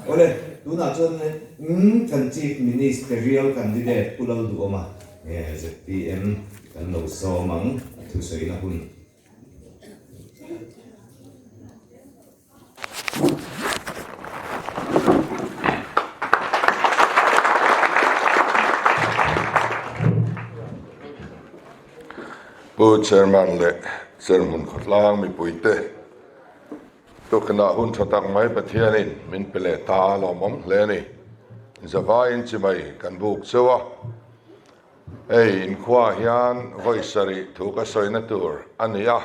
Awle, tunah chuan kan Chief Ministerial Candidate Pu Lalduhawma zpm kan lo sawm ang a thusawina hun. Pu Chairman leh Serhmun khawtlang mipuite tukna hun tha tak mai Pathianin min pe leh ta a lawmawm hle a ni. Zavaiin chimai kan buk cheu a, hei inkhuaah hian vawi sarih thu ka sawina tur a ni a.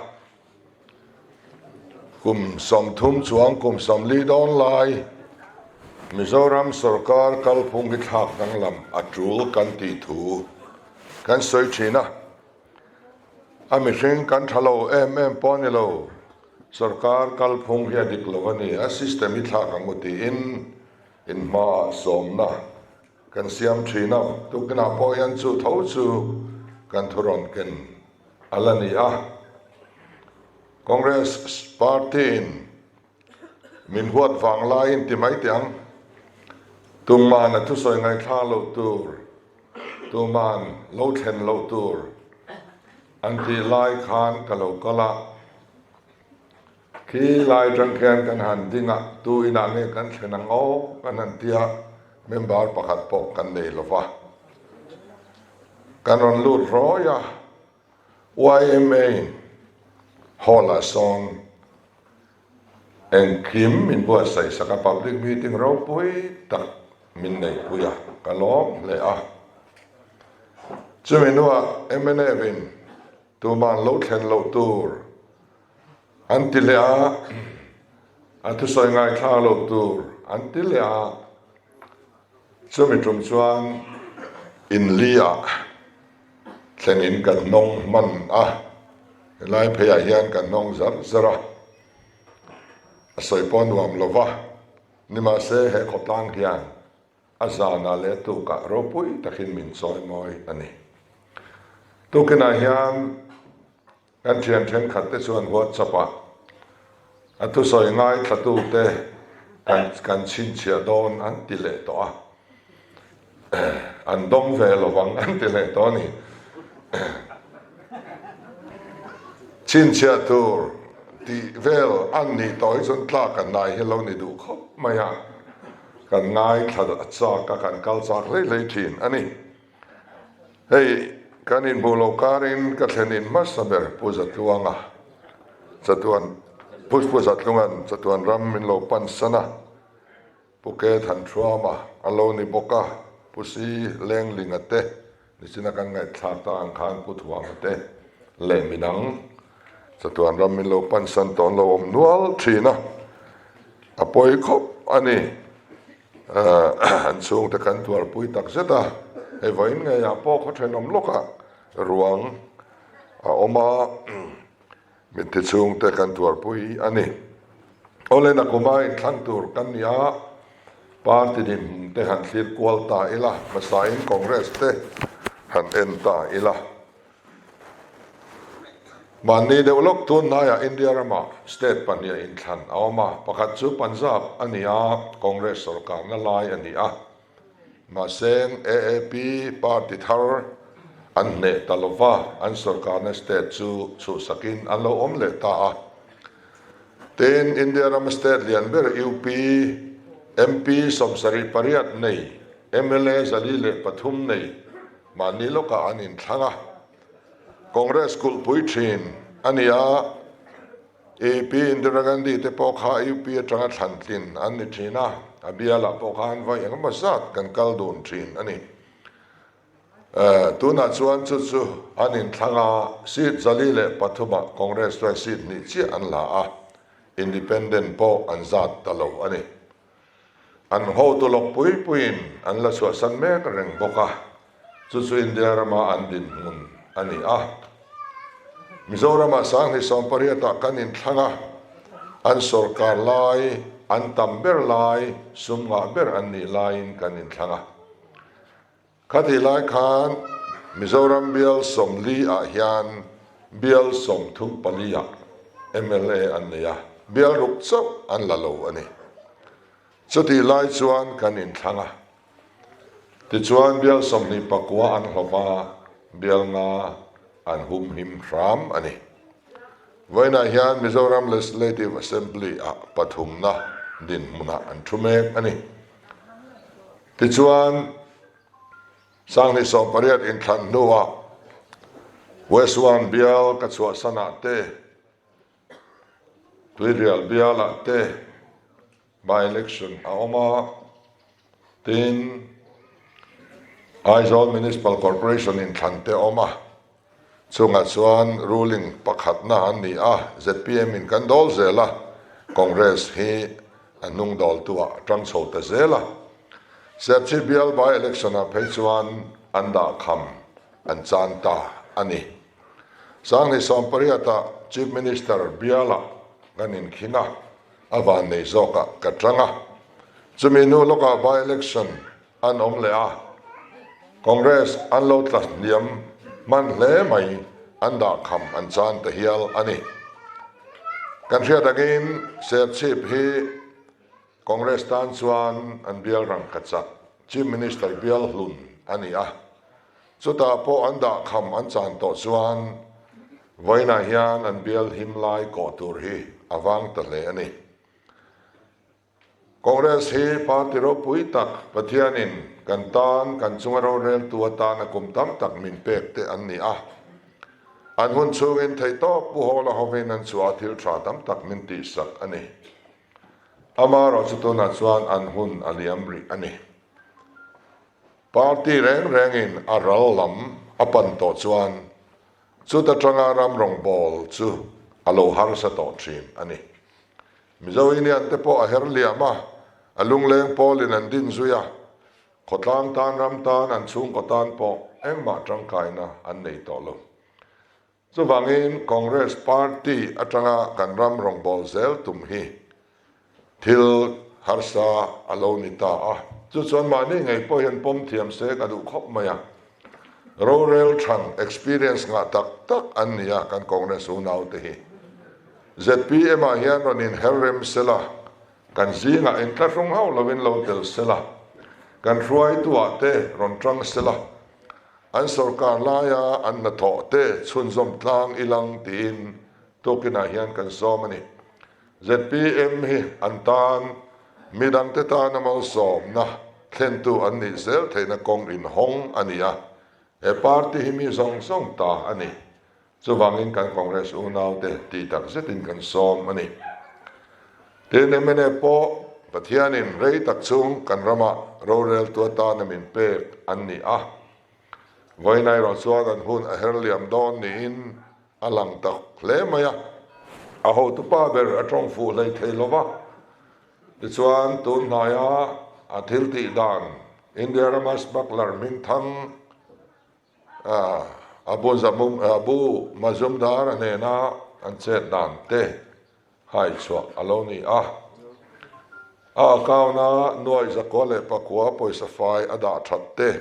Kum 30 chuang kum 40 dawn lai Mizoram sorkar kalphung hi thlak danglam a tul kan tih thu kan sawi thin a. A mihring kan tha lo em em pawh a ni lo, sorkar kalphung hi a dik lo a ni, a system hi thlak ang u tiin inhmaah sawmna kan siam thin a. Tukinah pawh hian chu tho chu kan thurawn ken a la ni a. Congress party-in min huat vang laiin ti mai teh ang, tuman a thusawi ngaihthla loh tur, tuman lo thlen loh tur an tih lai khan ka lo kal a. Khi lai atang khian kan han ding a, tu inah nge kan thlen ang aw kan han ti a, member pakhat pawh kan nei lo va. Kan rawn lut rawi a. Yma in hall ah sawn engkim min buatsaih sak a, public meeting ropui tak min neihpui a, ka lawm hle a. Chumi hnuah mnf in tuman lo thlen loh tur an ti leh a, a thusawi ngaithla loh tur an ti leh a, chumi tum chuan inli ah Thlenin kan hnawng hman a, helai pheiah hian kan hnawng zar zar a, a sawi pawh a nuam lo va, nimahse he khawtlang hian a zanah leh tukah ropui takin min chawi mawi a ni. Tukinah hian Kan thian thenkhat te chuan WhatsApp ah a thusawi ngaithlatute kan kan chhinchhiah dawn an ti leh tawh a, an dawng ve lo vang an ti leh tawh a ni. Chhinchhiah tur tih vel an nih tawh hi chuan tlak an nai hi lo ni duh khawp mai a, kan ngaithla chak a, kan kal chak hlei hlei thin a ni. Hei kan inhmuh loh karin ka thlen in hmasa ber Pu Zatluanga chatuan Pu Pu Zatlunga'n chatuan ram min lo pan san a, Pu Ke Thanthruama a lo ni bawk a, Pu Si Lenglinga te nichina kan ngaihthlak ta ang khan Pu Thuama te leh midang chatuan ram min lo pan san tawh an lo awm nual thin a, a pawi khawp a ni. An chhungte kan tuarpui tak zet a, hei vawiin ngeiah pawh khaw thenawm lawkah ruang a awm a, mitthi chhungte kan tuarpui a ni. Awle Nakuma inthlang tur kan ni a, party dinhmun te han thlir kual ta ila, hmasain Congress te han en ta ila. Mahni deuh lawk tun hnaiah India ramah state pahniha inthlan a awm a, pakhat chu Punjab a ni a, Congress sorkarna lai a ni a. Mahse, AAP party thar an hneh ta lova, an sorkarna state chu chhuhsakin an lo awm leh ta a. Tin, India rama state lian ber UP MP 78 nei, mla 403 nei, Mahni lawkah an inthlang a, Congress kulhpui thin a ni a, AP Indira Gandhi te pawh kha UP atanga thlan tlin an ni thin a, a bialah pawh khan vai engemaw zat kan kal dun thin a ni. Tunah chuan chu chu an inthlang a, seat 403 ah Congress chuan seat hnih chiah an la a, Independent pawh an zat ta lo a ni. An hotu lawk pui puiin an la chhuahsan mek reng bawk a, chu chu India rama an dinhmun a ni a. Mizoramah 2018 ah kan inthlang a, an sorkar lai, an tam ber lai, sum ngah ber an nih laiin kan inthlang a. Khatih lai khan Mizoram bial 40 ah hian bial 34 ah mla an nei a, bial ruk chauh an la lo a ni. Chutih lai chuan kan inthlang a. Tichuan bial 29 an hlawp a, bial nga an humhim hram a ni. Vawiinah hian Mizoram Legislative Assembly ah pathumna dinhmunah an thu mek a ni. Tichuan 2018 inthlan hnuah West One bial ka chhuahsanah te, Tuirial bialah te, By-election a awm a, tin Aizawl Municipal Corporation inthlan te a awm a, chungah chuan ruling pakhatna an ni a, zpm in kan dawl zel a, Congress hi a hnung dawltu ah a tang chho ta zel a, Serchhip bial by-election ah phei chuan an dahkham an chan ta a ni. 2018 ah Chief Minister bialah kan inkhin a. A van nei zawkah ka tang a, chumi hnu lawkah by-election an awm leh a, Congress an lo tla hniam hman hle mai, an dahkham an chan ta hial a ni. Kan hriat angin Serchhip hi Congress tan chuan an bial rangkachak Chief Minister bial hlun a ni a, Chutah pawh an dah kham an chan tawh chuan vawiinah hian an bial him lai kawh tur hi a vang ta hle a ni. Congress hi party ropui tak Pathianin kan tan kan chunga roreltu atana kum tam tak min pek te an ni a. An hun chhungin theihtawp Pu Hawla hovin an chhuah a thil tha tam tak min tihsak a ni. Amaherawhchu tunah chuan an hun a liam rih a ni. Party reng rengin a ral lam a pan tawh chuan chuta tanga ram rawngbawl chu a lo harsa tawh thin a ni. Mizo Union te pawh a her liam a, a lungleng pawlin an din zui a, khawtlang tan ram tan an chhungkaw tan pawh engmah tangkaina an nei tawh lo. Chuvangin Congress Party atanga kan ram rawngbawl zel tum hi thil harsa a lo ni ta a. Chu chuan mahni ngei pawh hian pawm thiam se ka duh khawp mai a. Rorel than experience ngah tak tak an ni a kan Congress unaute hi. Zpm ah hian rawn inher rem sela, kan zingah inthlahrung hauh lovin lo tel sela, kan hruaituah te rawn tang sela, An sorkar laia an hnathawh te chhunzawm tlang ilang tiin tukinah hian kan sawm a ni. Zpm hi an tan, midangte tana malsawmna thlentu an nih zel theihna kawng inhawng a ni a, he party hi mi zawng zawng ta a ni. Chuvangin kan Congress unaute tih tak zetin kan sawm a ni. Tin, mnf pawh Pathianin rei tak chung kan rama roreltu atana min pek an ni a. Vawiin erawh chuan an hun a her liam dawn niin a lang tak hle mai a. A hotupa ber a tawng fuh hlei thei lo va. Tichuan, tun hnaia a thil tih dan India rama smuggler hmingthang Abu Zamum, Abu Mazumdar a nena an chet dan te hai chhuah a lo ni a. A account-a nuai 109 pawisa fai a dah that te,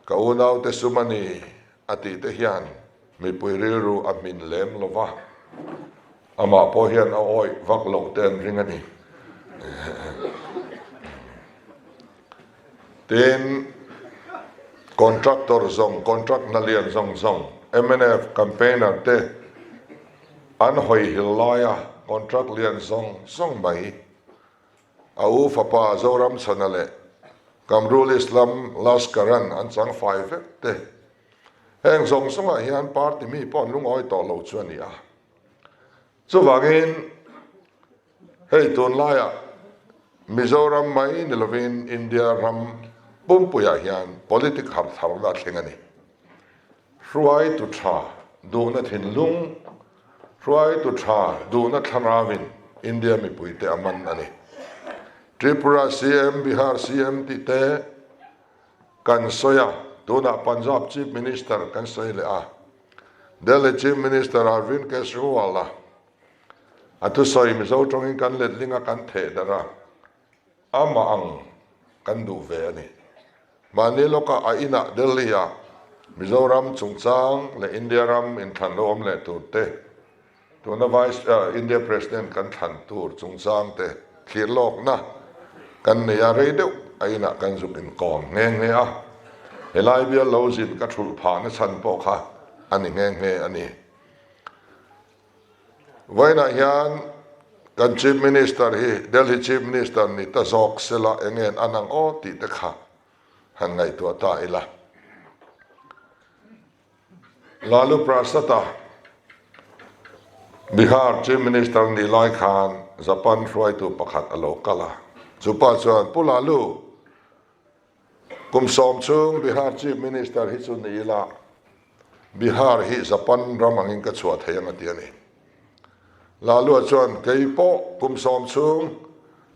ka unaute sum a ni a tih te hian mipui rilru a hmin lem lo va. Amah pawh hian a awih vak loh te an ring a ni. Tin, contractor zawng, contract hna lian zawng zawng, mnf campaigner te an hawi hil laia contract lian zawng zawng mai, a u fapa Zoramchhana leh Kamrul Islam Laskaran an chang fai vek te. Heng zawng zawngah hian party mi pawh an lungawi tawh lo chu a ni a. Chuvangin hei tunlaiah Mizoram mai ni lovin India ram pumpuiah hian politic harh tharna a thleng a ni. Hruaitu tha duhna thinlung, hruaitu tha duhna thlarauin India mipuite a man a ni. Tripura CM, Bihar CM tih te kan sawi a, tunah Punjab Chief Minister kan sawi leh a. Delhi Chief Minister Arvind Kejriwal-a a thusawi Mizo tawngin kan letling a kan theh darh a, amah ang kan duh ve a ni. Mahni lawkah a inah Delhi-ah Mizoram chungchang leh India ram inthlan lo awm leh tur te, tuna Vice India President kan thlan tur chungchang te thlir lawkna. Kan nei a, rei deuh a inah kan zuk inkawm nghe nghe a, helai bial lo zin ka thulh phahna chhan pawh kha a ni nghe nghe a ni. Vawiinah hian kan Chief Minister hi Delhi Chief Minister ni ta zawk sela eng nge an ang aw tih te kha han ngaihtuah ta ila. Lalu Prasad-a Bihar Chief Minister nih lai khan Japan hruaitu pakhat a lo kal a, chupa chuan, Pu Lalu, kum 10 chhung Bihar Chief Minister hi chu ni ila, Bihar hi Japan ram angin ka chhuah thei ang a ti a ni. Lalua chuan, Kei pawh kum 10 chhung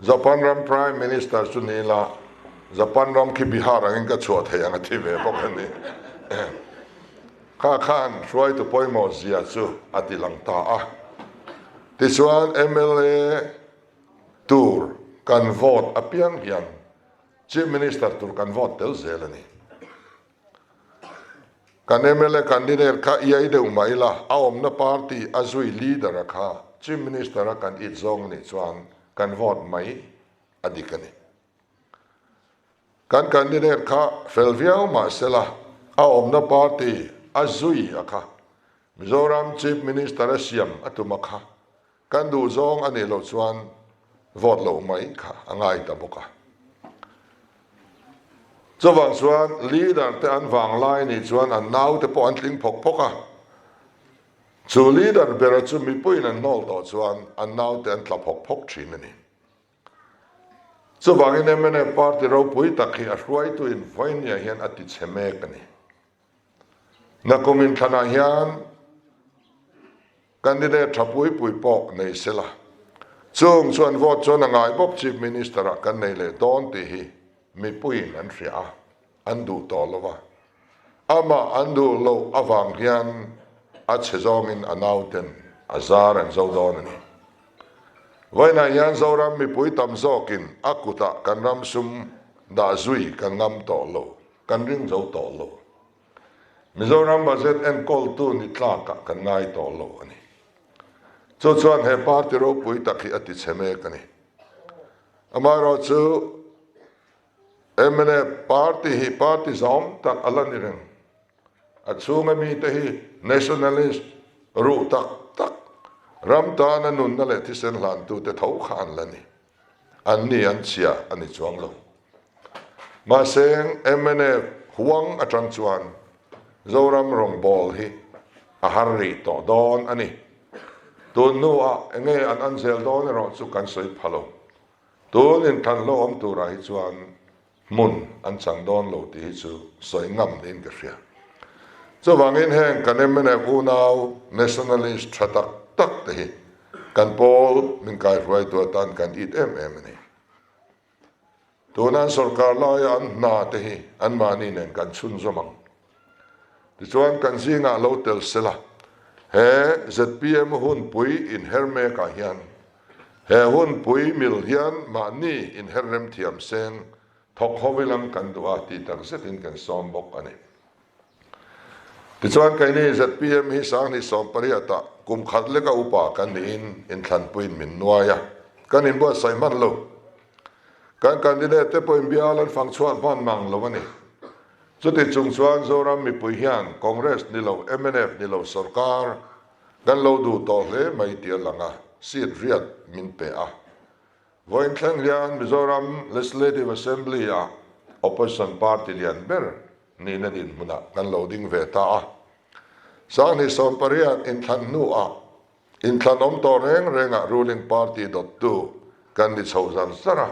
Japan ram Prime Minister chu ni ila, Japan ram khi Bihar angin ka chhuah thei ang a ti ve bawk a ni. Kha khan hruaitu pawimawh zia chu a ti lang ta a. Tichuan mla tur kan vote apiang hian Chief Minister tur kan vote tel zel a ni. Kan mla candidate kha iai deuh mah ila, a awmna party a zui leader a kha Chief Minister a kan it zawng anih chuan kan vote mai a dik a ni. Kan candidate kha fel viau mah sela, a awmna party a zui a kha Mizoram Chief Minister a siam a tum a kha Kan duh zawng a nih loh chuan vote loh mai kha a ngai ta bawk a. Chuvang chuan leader te an vang lai nih chuan an nau te pawh an tling phawk phawk a. Chu leader bera chu mipuiin an hnawl tawh chuan an nau te an tla phawk phawk thin a ni. Chuvangin mnf party ropui tak hi a hruaituin vawinia hian a ti chhe mek a ni. Nakum inthlanah hian Candidate tha pui pui pawh nei se la, chung chuan vote chuan a ngai bawk Chief Minister ah kan nei leh dawn tih hi mipuiin an hria a, an duh tawh lo va. Amah an duh loh avang hian a chhe zawngin a nauten a zar an zo dawn a ni. Vawiinah hian Zoram mipui tam zawkin a kutah kan ram sum dah zui kan ngam tawh lo, kan ring zo tawh lo. Mizoram budget enkawltu ni tlakah kan ngai tawh lo a ni. Chu chuan he party ropui tak hi a ti chhe mek a ni. Amaherawhchu mnf party hi party zawm tak a la ni reng. A chhunga mite hi nationalist ruh tak tak, ram tana nunna leh thisen hlantute tho kha an la ni. An ni an chhia a ni chuang lo. Mahse mnf huang atang chuan Zoram rawngbawl hi a har rih tawh dawn a ni. Tun hnuah enge an an zel dawn erawh chu kan sawi pha lo. Tun inthlan hlauhawm turah hi chuan hmun an chang dawn lo tih hi chu sawi ngam niin ka hria. Chuvangin heng kan mnf unau nationalist tha tak tak te hi kan pawl min kaihruaitu atan kan it em em a ni. Tuna an sorkar laia an hna te hi anmahni nen kan chhunzawm ang. Tichuan kan zingah lo tel sela, he zpm hunpui inher mekah hian he hunpui mil hian mahni inher rem thiam seng thawk ho ilang kan duh a tih tak zetin kan sawm bawk a ni. Tichuan keini zpm hi 2018 ah kum khat leka upa kan niin inthlanpuiin min nuai a, kan inbuatsaih hman lo. Kan candidate te pawhin bial an fang chhuat hman mang lo a ni. Chuti chung chuan Zoram mipui hian Congress ni lo mnf ni lo sorkar kan lo duh tawh hle mai tih a lang a, seat riat min pe a. Vawiin thleng hian Mizoram Legislative Assembly ah Opposition party lian ber nihna dinhmunah kan lo ding ve ta a. 2018 inthlan hnuah inthlan awm tawh reng rengah ruling party dawttu kan ni chho zar zar a.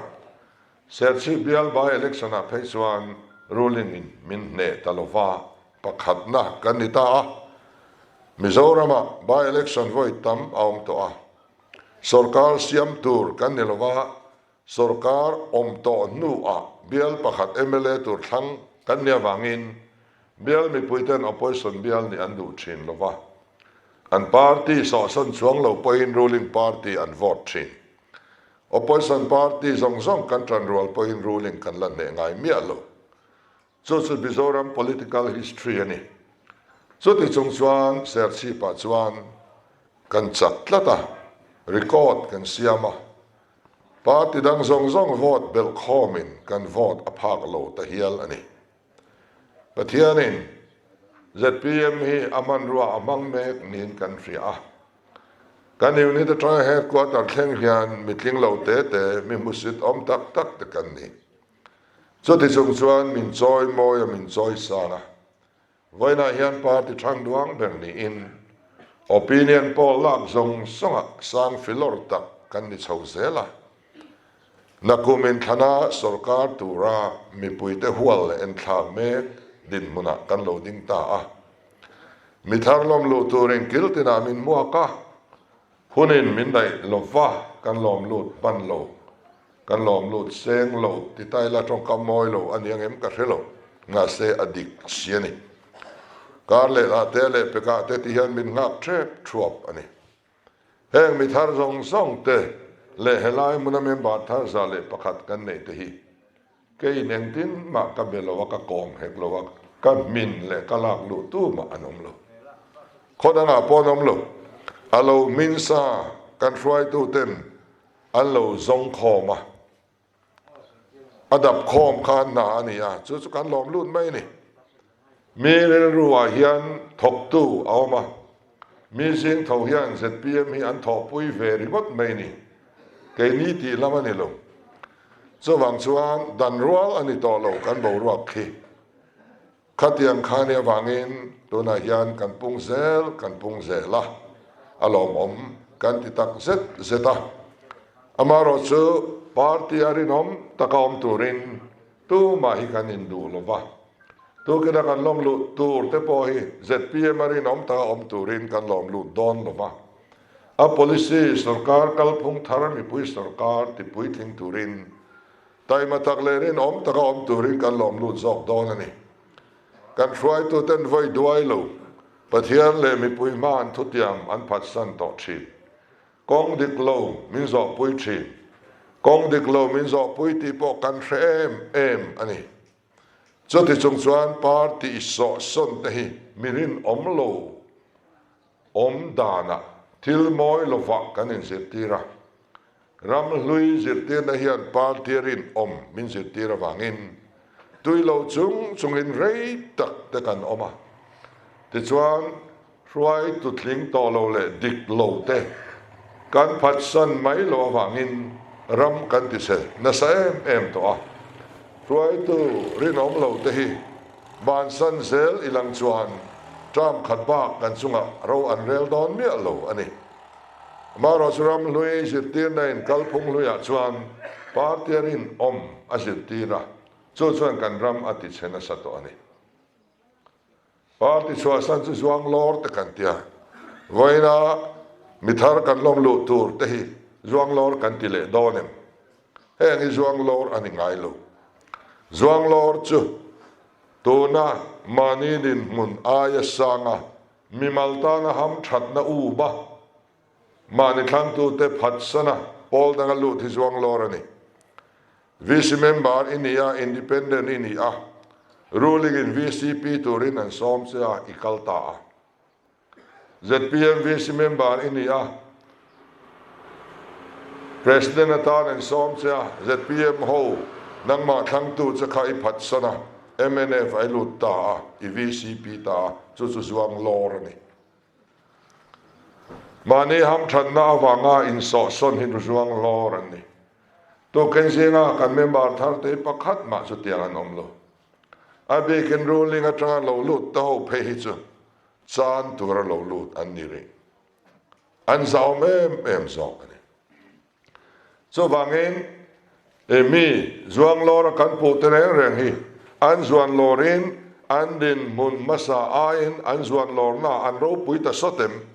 Serchhip bial by election ah phei chuan ruling in min hneh ta lova pakhatna kan ni ta a. Mizoram ah by election vawi tam a awm tawh a. Sorkar siam tur kan ni lova, sorkar awm tawh hnu ah bial pakhat mla tur thlang kan ni avangin bial mipui ten opposition bial nih an duh thin lova. An party sawhsawn chuang lo pawhin ruling party an vote thin. Opposition party zawng zawng kan tan rual pawhin ruling kan la hneh ngai miah lo. Chu chu Mizoram political history a ni. Chuti chung chuan Serchhip-ah chuan kan chak tlat a, record kan siam a. Party dang zawng zawng vote belh khawmin kan vote a phak lo ta hial a ni. Pathianin zpm hi a hmanrua a hmang mek niin kan hria a. Kan unit atanga headquarter thleng hian mi tling lo te te, mi hmusit awm tak tak te kan ni. Chuti chung chuan min chawi mawi a, min chawi sang a. Vawiinah hian party thang duang ber niin opinion poll lak zawng zawngah sang filawr tak kan ni chho zel a. Nakum inthlana sorkar tura mipuite hual leh enthlak mek dinhmunah kan lo ding ta a. Mi thar lawm luh turin kil tinah min hmuak a, hunin min daih lova kan lawm lut hman lo. Kan lawm lut seng lo ti ta ila tawngkam mawi lo a ni ang em ka hre lo, mahse a dik si a ni. Kar leh lah te leh pekah te ti hian min nghak thep thuap a ni. Heng mi thar zawng zawng te leh helai hmuna member thar 101 kan neih te hi keiin engtin mah ka be lo a, ka kawm hek lo a, ka hmin leh ka lak luh tu mah an awm lo. Khaw dangah pawh an awm lo. A lo hmin sa kan hruaitu ten An lo zawng khawm a, a dap khawm kha hna a ni a, chu chu kan lawm lut mai a ni. Mi rilru ah hian thawktu a awm a, mi zing tho hian zpm hi an thawhpui ve ringawt mai a ni, keini tih lam a ni lo. Chuvang chuan dan rual a ni tawh lo kan boruak khi. Khatiang kha nia vangin tunah hian kan pung zel kan pung zel a, a lawmawm kan ti tak zet zet a. Amaherawh chu party a rinawm taka awm turin tumah hi kan induh lo va, tukina kan lawm luh tur te pawh hi zpm a rinawm taka awm turin kan lawm lut dawn lo va. A policy sorkar kalphung thar mipui sorkar tipuitling turin Taima tak leh rinawm taka awm turin kan lawm lut zawk dawn a ni. Kan hruaituten vawi duai lo, Pathian leh mipui hma an thutiam an phatsan tawh thin. Kawng dik lo min zawhpui thin. Kawng dik lo min zawhpui tih pawh kan hre em em a ni. Chuti chung chuan party sawhsawn te hi mi rinawm lo awm danah thil mawi lovah kan inzirtir a. Ram hlui zirtirna hian party rinawm min zirtir avangin tui lo chung chungin rei tak te kan awm a. Tichuan, hruaitu tling tawh lo leh dik lo te kan phatsan mai loh avangin ram kan ti chhe nasa em em tawh a. Hruaitu rinawm lo te hi bansan zel ilang chuan term khat bak kan chungah ro an rel dawn miah lo a ni. Amaherawhchu ram hlui zirtirna in kalphung hluiah chuan party a rinawm a zirtir a, chu chuan kan ram a ti chhe nasa tawh a ni. Party chhuahsan chu zuang lawr te kan ti a, vawiina mi thar kan lawm luh tur te hi zuang lawr kan ti leh dawn em? Heng hi zuang lawr a ni ngai lo. Zuang lawr chu tuna mahni dinhmun aia sanga Mimal tana hamthatna um a, mahni thlangtute phatsana pawl danga lut hi zuang lawr a ni. VC member i ni a, independent i ni a, ruling in VCP turin an sawm che a, i kal ta a. Zpm VC member i ni a, President atan an sawm che a, zpm ho nangmah thlangtu che kha i phatsan a, mnf a i lut ta a, i vcp ta a, chu chu zuang lawr a ni. Mahni hamthatna avanga insawhsawn hi nu zuang lawr an ni. Tukin zinga kan member thar te pakhat mah chutiang an awm lo. A bikin ruling atanga lo lut ta ho phei hi chu chan tura lo lut an ni rih. An zauam em em zawk a ni. Chuvangin i mi zuang lawra kan puh te reng reng hi an zuan lawrin an dinhmun hmasa aiin an zuan lawrna an ropui ta sawt em?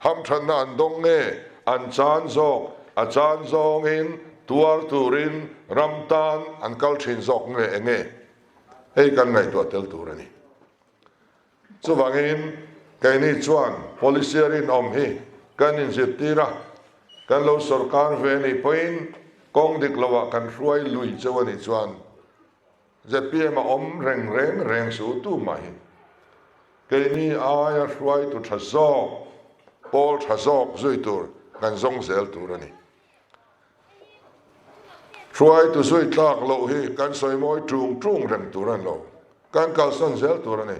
Hamthatna an dawng nge an chan zawk? A chan zawngin tuar turin ram tan an kal thin zawk nge enge? Hei kan ngaihtuah tel tur a ni. Chuvangin, keini chuan policy a rinawm hi kan inzirtir a, kan lo sorkar ve anih pawhin kawng dik loah kan hruai lui cheu anih chuan zpm a awm reng reng reng su tu mah hi keini aia hruaitu tha zawk, pawl tha zawk zui tur kan zawng zel tur a ni. Hruaitu zui tlak loh hi kan sawi mawi ṭung ṭung reng tur a ni lo. Kan kalsan zel tur a ni.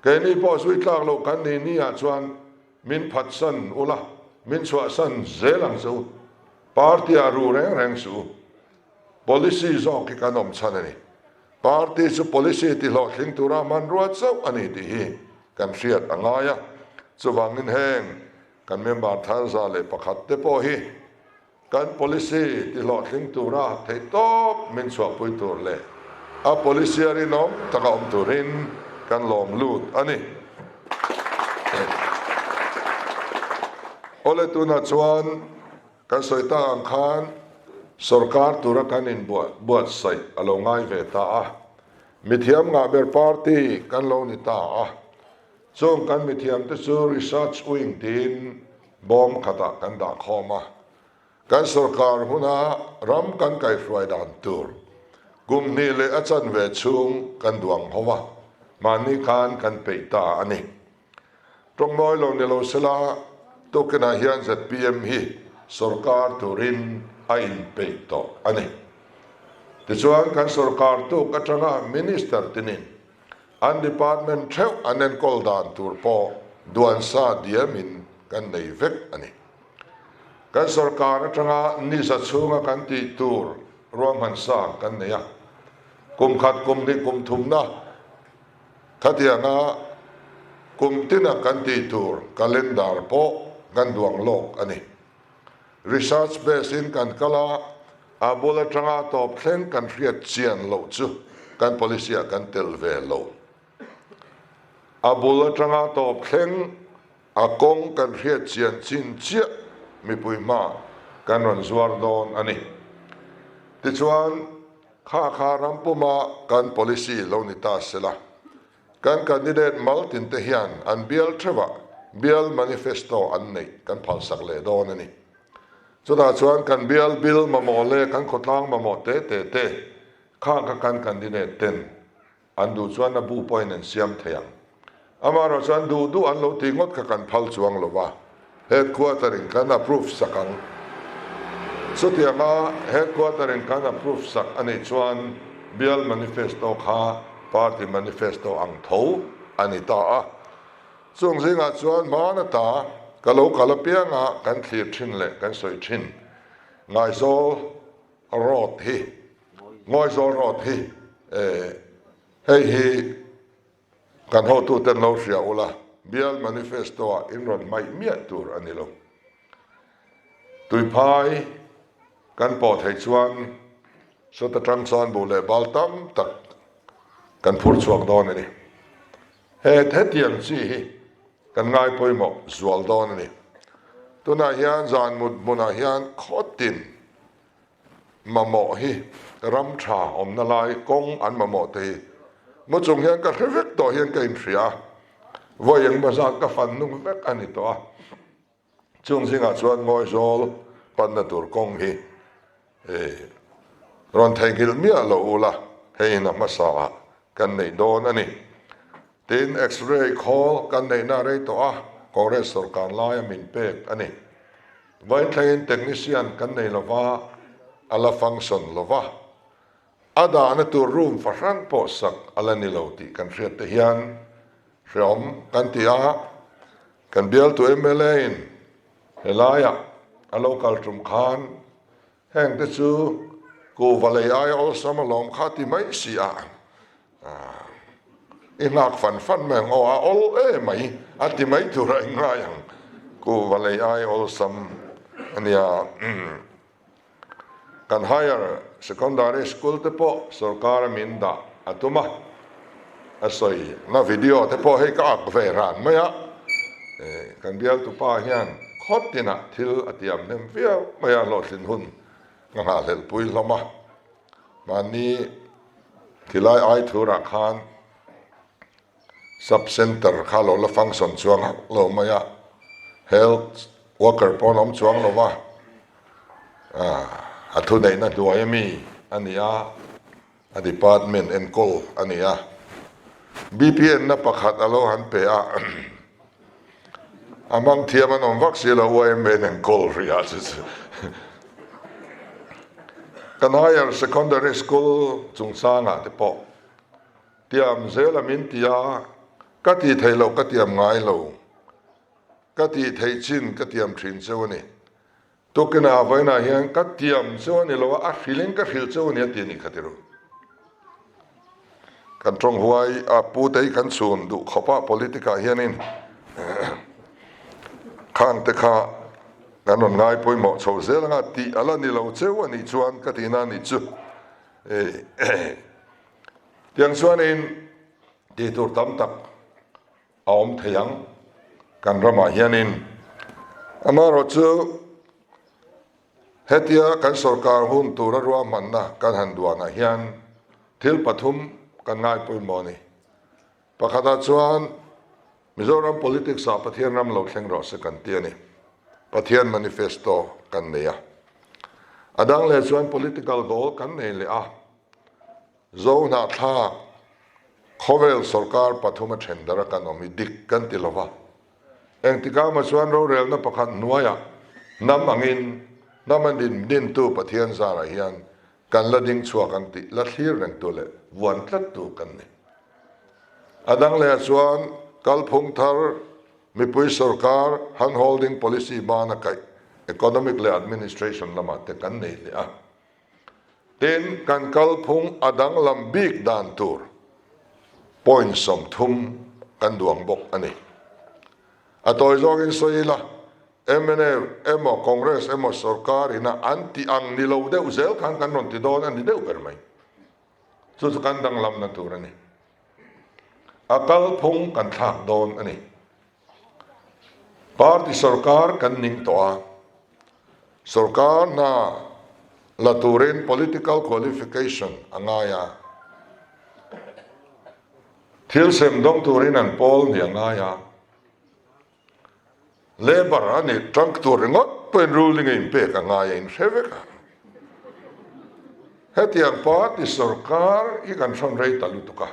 Keini pawh zui tlak loh kan nih ni ah chuan min phatsan ula, min chhuahsan zel ang che u. Party ah ru reng reng suh u. Policy zawk hi kan awm chhan a ni. Party chu policy ti hlawhtling tura hmanrua chauh a ni tih hi kan hriat a ngai a. Chuvangin heng kan member thar 101 te pawh hi Kan policy ti hlawhtling tura theihtawp min chhuahpui tur leh a policy a rinawm taka awm turin kan lawm lut a ni. Awle tunah chuan kan sawi tak ang khan sorkar tura kan inbuatsaih a lo ngai ve ta a, mithiam ngah ber party kan lo ni ta a, chung kan mithiamte chu research wing tiin Bawm khatah kan dah khawm a, kan sorkar huna ram kan kaihhruai dan tur kum hnih leh a chanve chhung kan duang ho a, mahni khan kan peih ta a ni. Tawngnawi lo ni lo sela, tukinah hian zpm hi sorkar turin a inpeih tawh a ni. Tichuan kan sorkar tuk atanga Minister tinin An department theuh an enkawl dan tur pawh duansa diamin kan nei vek a ni. Kan sorkar atanga niza chhunga kan tih tur ruahman sa kan nei a, kum khat kum hnih kum thumna khatianga kum tina kan tih tur calendar pawh kan duang lawk a ni. Research base in kan kal a, a bul atanga tawp thleng kan hriat chian loh chu kan policy ah kan tel ve lo. A bul atanga tawp thleng a kawng kan hriat chian chin chiah mipui hma kan rawn zuar dawn a ni. Tichuan, kha kha ram puma kan policy lo ni ta sela. Kan candidate mal tin te hian an bial theuhah bial manifesto an neih kan phalsak leh dawn a ni. Chutah chuan kan bial bill mamawh leh kan khawtlang mamawh te te te khang kha kan candidate ten an duh chuan a bu pawhin an siam thei ang. Amaherawh chuan duh duh an lo tih ngawt kha kan phal chuang lo va. Headquarter in kan approve sak ang. Chutianga Headquarter in kan approve sak a nih chuan Bial Manifesto kha Party Manifesto ang tho a ni ta a. Chung zingah chuan hmana ta ka lo kal apianga kan thlir thin leh kan sawi thin Ngaizawl Road hi, Ngawizawl Road hi hei hi Kan hotuten lo hria ula, bial manifesto-ah in rawn hmaih miah tur a ni lo. Tuiphai kan pawh theih chuan sawt atang chuan buh leh bal tam tak kan phur chhuak dawn a ni. He hetiang chi hi kan ngai pawimawh zual dawn a ni. Tunah hian zan mut hmunah hian khawtin Mamawh hi ram tha awmna lai kawng an mamawh te hi mu chung hian ka hre vek tawh hian ka inhria a, vawi engmaw zat ka fan nung vek a ni tawh a, chung zingah chuan Ngawizawl panna tur kawng hi rawn theihnghilh miah lo ula hei in a hmasa ah kan neih dawn a ni. Tin, X-ray khawl kan neihna rei tawh a, Congress sorkar laia min pek a ni. Vawiin thlengin technician kan nei lova, a la function lova, a dahna tur room fahran pawh sak a la ni lo tih kan hriat te hian hreawm kan ti a, kan bialtu mla in helaiah a lo kal tum khan heng te chu kuhva lei aia awlsam alawm kha ti mai si a. I nghak fan fan mai ang aw, a awl e mai a ti mai tur a ingngai ang. Kuhva lei ai awlsam a nia. Kan higher secondary school te pawh sorkar a min dah a tum a, a sawi na video te pawh hei ka ak ve ran mai a. Kan bialtupa hian khaw tinah thil a tiam hnem viau mai a, hlawhtlin hun ka nghahhlelhpui hlawm a. Mahni khilai ai thurah khan sub centre kha lo la function chuang hauh lo mai a, health worker pawh an awm chuang lo va, a thuneihna hnuai ami a ni a, a department enkawl a ni a, BPN na pakhat a lo han pe a, A hmang thiam an awm vak si lo, YMA nen kawl rih ah chu chu. Kan Higher Secondary School chungchangah te pawh tiam zel a min ti a, ka tih theih loh ka tiam ngai lo, ka tih theih chin ka tiam thin cheu a ni. Tukinah vawiinah hian ka tiam cheu a ni lo a, a hrilhin ka hrilh cheu a ni a ti a nih kha ti ru. Kan tawng huai a pute hi kan chhun duh khawp a, politic ah hianin khang te kha kan rawn ngai pawimawh chho zel anga tih a la ni lo cheu a nih chuan ka tihna a nih chu. Tiang chuanin tih tur tam tak a awm thei ang kan ramah hianin. Amaherawhchu hetia kan sorkar hun tura ruahmanna kan han duanah hian thil pathum kan ngai pawimawh a ni. Pakhatah chuan Mizoram politics ah Pathian ram lo thleng rawh se kan ti a ni. Pathian manifesto kan nei a. A dang leh chuan political goal kan nei leh a. Zo hnahthlak khawvel sorkar pathum a then dar a kan awm hi dik kan ti lova. Engtikah mah chuan rorelna pakhat hnuaiah hnam angin hnam a din dintu Pathian zarah hian kan la ding chhuak ang tih la thlir rengtu leh vuan tlattu kan ni. A dang lehah chuan kalphung thar mipui sorkar hand holding policy bana kaih economic leh administration lamah te kan nei leh a. Tin, kan kalphung a danglam bik dan tur point 30 kan duang bawk a ni. A tawi zawngin sawi ila, mnf emaw Congress emaw sorkar ina an tih ang ni lo deuh zel khan kan rawn ti dawn a ni deuh ber mai. Chu chu kan danglamna tur a ni. A kalphung kan thlak dawn a ni. Party sorkar kan ning tawh a, sorkar hna la turin political qualification a ngai a, thil sem dawng turin an pawl ni a ngai a, labour a nih tang tur ringawt pawhin ruling a inpek a ngai a inhre vek a. Hetiang party sorkar hi kan hrawn rei ta lutuk a.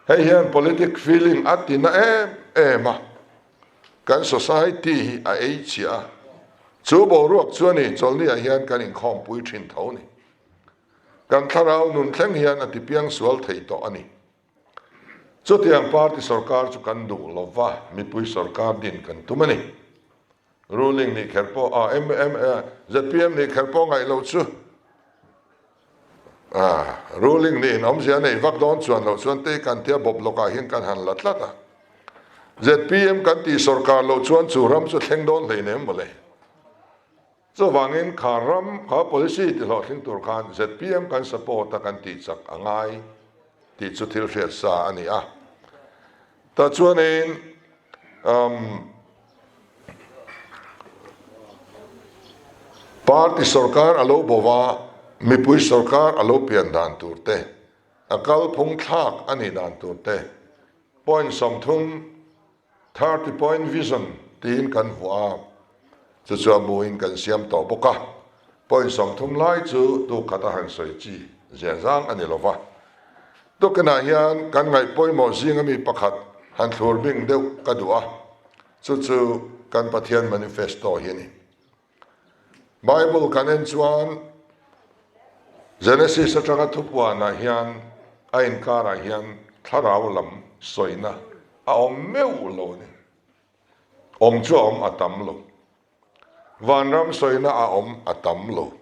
Hei hian politic feeling a ti na em em a, kan society hi a ei chiah a, chu boruak chu a ni, chawlhni ah hian kan inkhawmpui thin tho ni. Kan thlarau nun thleng hian a ti piang sual thei tawh a ni. Chutiang party sorkar chu kan duh lo va, mipui sorkar din kan tum a ni. Ruling nih kher pawh a, zpm nih kher pawh ngaih loh chu. Ruling nih in awmzia nei vak dawn chuan loh chuan tei kan tia bawp lawkah hian kan han la tlat a. Zpm kan tih sorkar loh chuan chu ram chu thleng dawn hleinem mawle. Chuvangin kha ram kha policy ti hlawhtling tur khan zpm kan support a kan tih chak a ngai tih chu thil hriat sa a ni a. Tah chuanin umm. Party sorkar a lo bo a, mipui sorkar a lo pian dan tur te, a kalphung thlak a nih dan tur te, point 30, 30 point vision, tiin kan vuah a, chu chu a muin kan siam tawh bawk a, point 30 lai chu tu khat a han sawi chi ziazang a ni lo va. Tukinah hian kan ngaih pawimawh zinga mi pakhat han thlur bing deuh ka duh a, chu chu kan Pathian manifesto hi a ni. Bible kan en chuan Genesis atanga thupuanah hian a inkarah hian thlarau lam sawina a awm meuh lo a ni. Awm chu a awm a tam lo. Vanram sawina a awm a tam lo.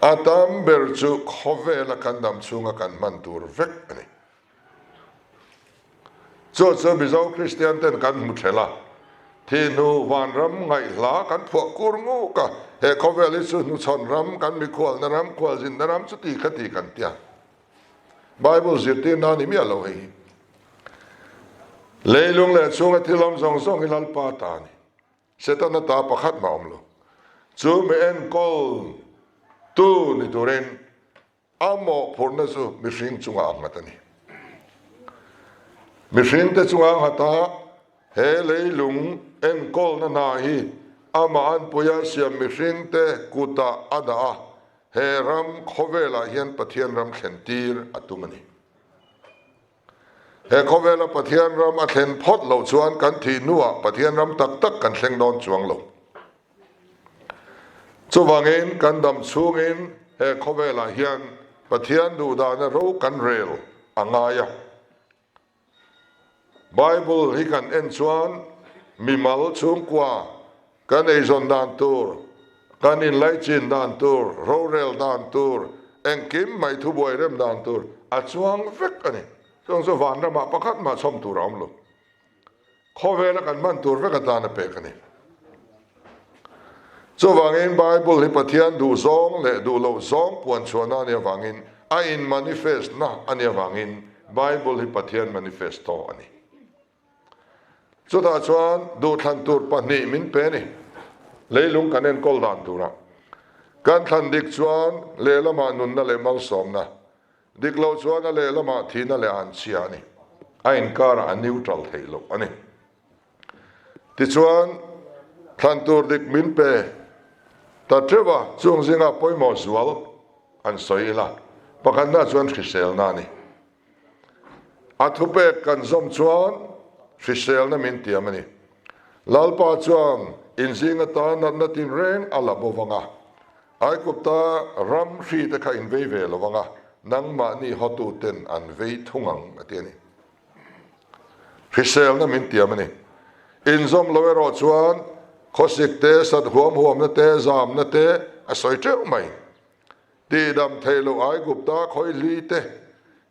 A tam ber chu khawvela kan dam chhunga kan hman tur vek a ni. Chu chu Mizo Kristian ten kan hmu ṭhelh a, thi hnu vanram ngaihhla kan phuah kur nguk a, he khawvel hi chu hnuchhawn ram, kan mikhualna ram, khualzinna ram chuti khati kan tia. Bible zirtirna a ni miah lo hei hi. Leilung leh chhunga thil awm zawng zawng hi Lalpa ta a ni. Setana ta pakhat mah awm lo. Chu mi enkawl tu ni turin a mawhphurhna chu mihring chungah a nghat a ni. Mihringte chunga a nghat a, he leilung enkawlna hna hi amah anpuia siam mihringte kutah a dah a, he ram khawvelah hian Pathian ram thlen tir a tum a ni. He khawvela Pathian ram a thlen phawt loh chuan kan thih hnuah Pathian ram tak tak kan thleng dawn chuang lo. Chuvangin kan dam chhungin he khawvelah hian Pathian duhdana ro kan rel a ngai a. Bible hi kan en chuan mimal chhungkua kan eizawn dan tur, kan inlaichin dan tur, rorel dan tur, engkim mai thubuai rem dan tur a chuang vek a ni. Chuang chu vanramah pakhat mah chhawm tur a awm lo. Khawvela kan hman tur vek atan a pek a ni. Chuvangin Bible hi Pathian duh zawng leh duh loh zawng puan chhuahna a nih avangin, a in manifest na a nih avangin Bible hi Pathian manifesto a ni. Chutah chuan duhthlan tur pahnih min pe a ni. Leilung kan enkawl dan turah kan thlan dik chuan lehlamah nunna leh malsawmna, Dik loh chuan a lehlamah thihna leh an chhia a ni. A inkarah a neutral theih loh a ni. Tichuan, thlan tur dik min pe ta teuh a, chung zinga pawimawh zual an sawi ila, pakhatna chuan hriselna a ni. A thupek kan zawm chuan hriselna min tiam a ni. Lalpa chuan inzing atan natna tinreng a la bo vang a, Aigupta ram hri te kha in vei ve lo ang a, nangmahni hotuten an vei thung ang, a ti a ni. Hriselna min tiam a ni. Inzawm lo erawh chuan khawsik te, sat huam huamna te, zamna te a sawi teuh mai. Tihdam theih loh Aigupta khawihli te,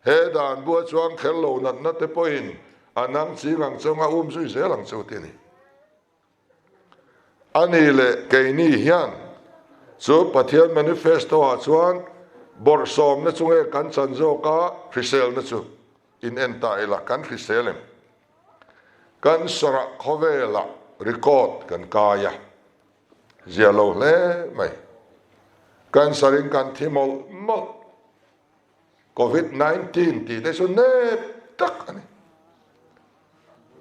he dan bua chuan kher lo natna te pawhin a nang ching ang chunga um zui zel ang chu, a ti a ni. A ni leh keini hian chu Pathian manifesto ah chuan bawrhsawmna chu nge kan chan zawk a, hriselna chu in en ta ila kan hrisel em? Kan sarah khawvelah record kan kai a, zia lo hle mai. Cancer in kan thi mawlh mawlh. Covid 19 tih te chu nep tak a ni.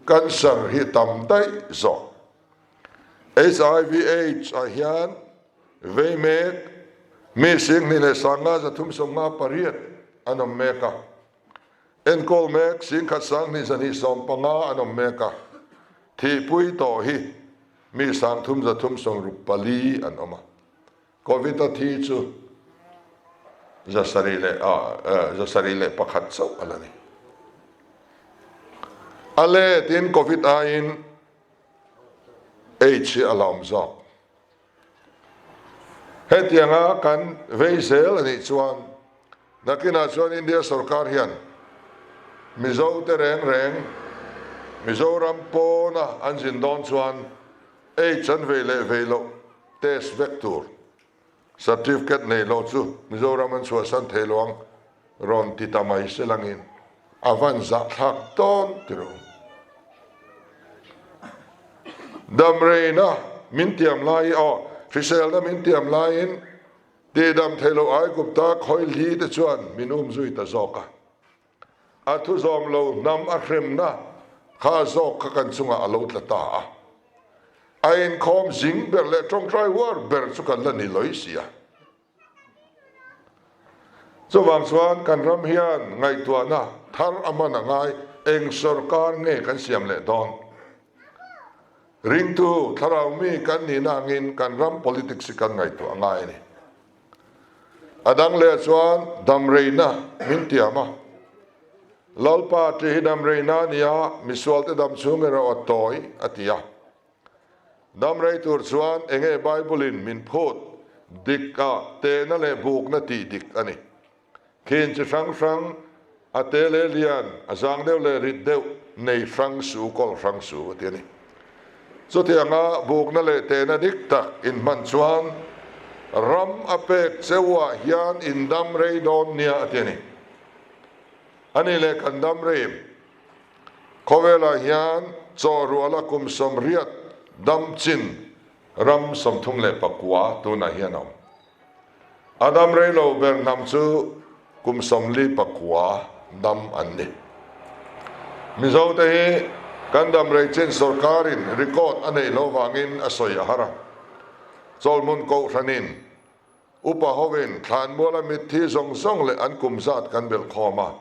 Cancer hi tam daih zawk. HIV AIDS ah hian vei mek mi 20 leh 50 358 an awm mek a. Enkawl mek 10 2 215 an awm mek a. Thihpui tawh hi mi 3364 an awm a. Covid a thi chu 701 chauh a la ni. A letin Covid aiin AIDS hi a la awm zawk. Hetianga kan vei zel a nih chuan nakinah chuan India sorkar hian Mizo te reng reng Mizoram pawna an zin dawn chuan AIDS an vei leh vei loh test vek tur certificate nei lo chu Mizoram an chhuahsan thei lo ang rawn ti ta mai se langin a van zahthlak dawn ti rawh. Damreina min tiam lai aw hriselna min tiam laiin tihdam thei loh Aigupta khawihli te chuan min um zui ta zawk a. A thu zawm lo hnam a hremna kha zawk kha kan chungah a lo tla ta a. A inkhawm zing ber leh tawngtai uar ber chu kan la ni lawih si a. Chuvang chuan kan ram hian ngaihtuahna thar a hman a ngai, eng sawrkar nge kan siam leh dawn? Ringtu thlarau mi kan nihna angin kan ram politics hi kan ngaihtuah a ngai a ni. A dang leh chuan damreina min tiam a. Lalpa tih hi damreina a ni a, misualte dam chhung erawh a tawi a ti a. Damrei tur chuan enge Bible-in min phut dik a, tehna leh bukna tih dik a ni. Khin chi hrang hrang, a te leh lian, a zang deuh leh rit deuh, nei hrang su, kawl hrang su a ti a ni. Chutianga bukna leh tehna dik tak inhman chuan ram a pek cheuah hian in dam rei dawn nia a ti a ni. A ni leh kan dam rei em? Khawvelah hian chaw ruala kum 80 dam chin ram 39 tunah hian a awm. A dam rei lo ber hnam chu kum 49 dam an ni. Mizote hi kan dam rei chin sorkarin record a neih loh vangin a sawi a har a. Chawlhmun Kohhranin upa hovin thlanmuala mitthi zawng zawng leh an kum zat kan belh khawm a,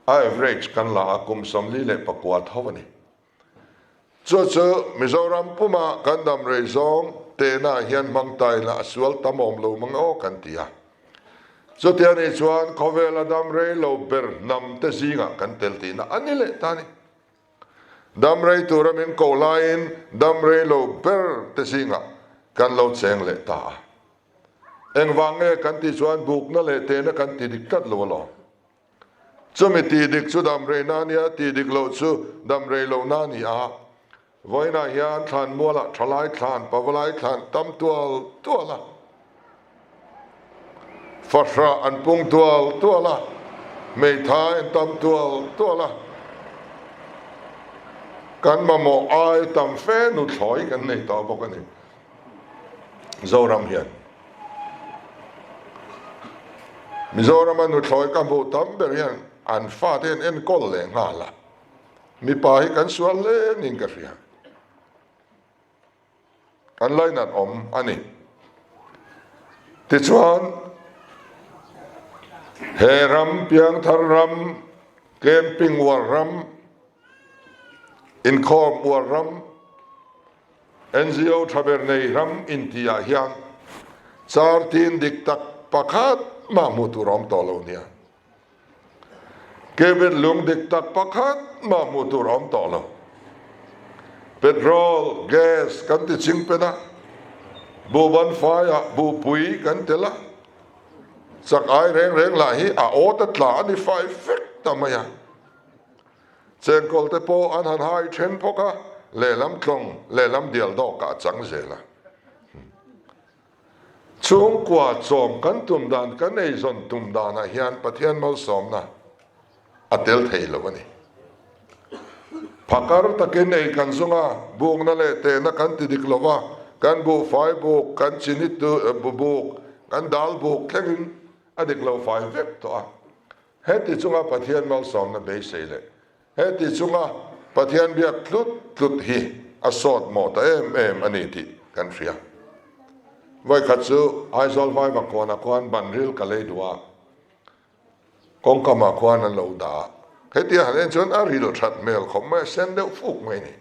a average kan la a kum 49 tho a ni. Chu chu Mizoram puma kan dam rei zawng tehna ah hian hmang ta ila a sual tam awm lo mang aw kan ti a. Chutia nih chuan khawvela dam rei lo ber hnam te zingah kan tel tihna a ni leh ta a ni. Dam rei tura min koh laiin dam rei lo ber te zingah kan lo cheng leh ta a. Engvang nge kan tih chuan bukna leh tehna kan ti dik tlat lo alawm. Chumi tih dik chu dam reina a nia, tih dik loh chu dam rei lohna a ni a. Vawiinah hian thlan mualah thalai thlan, pavalai thlan tam tual tual a. Fahrah an pung tual tual a, hmeithai an tam tual tual a. Kan mamawh ai tam fe nuthlawi kan nei tawh bawk a ni. Zoram hian. Mizorama nuthlawi ka hmuh tam ber hian an fate an enkawl leh nghal a, mipa hi kan sual hle niin ka hria. Kan lainat awm a ni. Tichuan, he ram piangthar ram, camping uar ram, inkhawm uar ram, NGO tha ber nei ram intihah hian char tin dik tak pakhat mah hmuh tur a awm tawh lo nia. Cabin lung dik tak pakhat mah hmuh tur a awm tawh lo. Petrol, gas kan ti ching pen a, buhban faiah buhpui kan tel a, chak ai reng reng lah hi a awt a tla a ni fai vek ta mai a. Chengkawl te pawh an han hai then phawk a, lehlam tlawng, lehlam dial dawkah a chang zel a. Chhungkua chawm kan tum dan, kan eizawn tum danah hian Pathian malsawmna a tel thei lo a ni. Phakar takin ei kan zung a, bukna leh tehna kan ti dik lo va, kan buhfai buk, kan chini buk, kan dal buk thlengin a dik lo fai vek tawh a. Heti chunga Pathian malsawmna beisei leh heti chunga Pathian biak tlut tlut hi a sawt mawh ta em em a ni tih kan hria. Vawikhat chu Aizawl Vaiva kawnah khuan banril ka lei duh a, kawngkamah khuan an lo dah a. Hetia han en chuan a ril that hmel khawp mai a, sen deuh fuk mai a ni.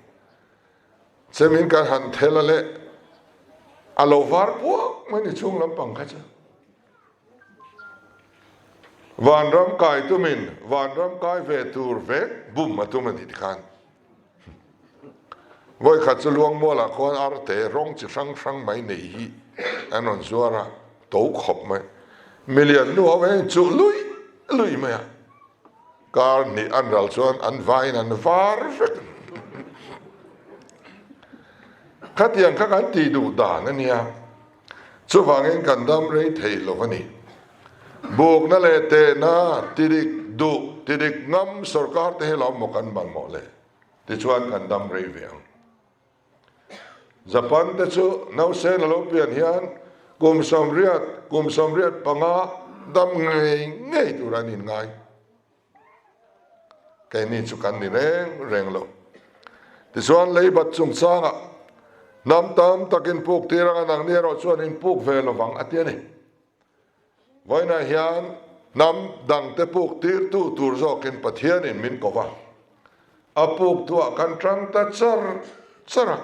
Chemin kan han thel a leh a lo var puak mai a ni chhung lampang kha chu. Vanram kai tumin vanram kai ve tur vek bum a tum a ni tikhan. Vawikhat chu Luangmualah khuan arte rawng chi hrang hrang mai nei hi an rawn zuar a, to khawp mai. Milian nu ho hian chuh lui lui mai a, kar hnih an ral chuan an vaiin an var vek. Khatiang kha kan tih duh dan a nia. Chuvangin kan dam rei thei lo a ni. Bukna leh tehna tidik duh, tidik ngam sorkar te hi lo maw kan mamawh le? Tichuan kan dam rei ve ang. Japan te chu nausen a lo pian hian kum 80, kum 85 dam ngei ngei tur an inngai. Keini chu kan ni reng reng lo. Tichuan leibat chungchangah hnam tam tak inpuk tir anga nangni erawh chuan inpuk ve lovang a ti a ni. Vawiinah hian hnam dangte puk tirtu tur zawkin Pathianin min ko va, a puktuah kan tang ta char char a.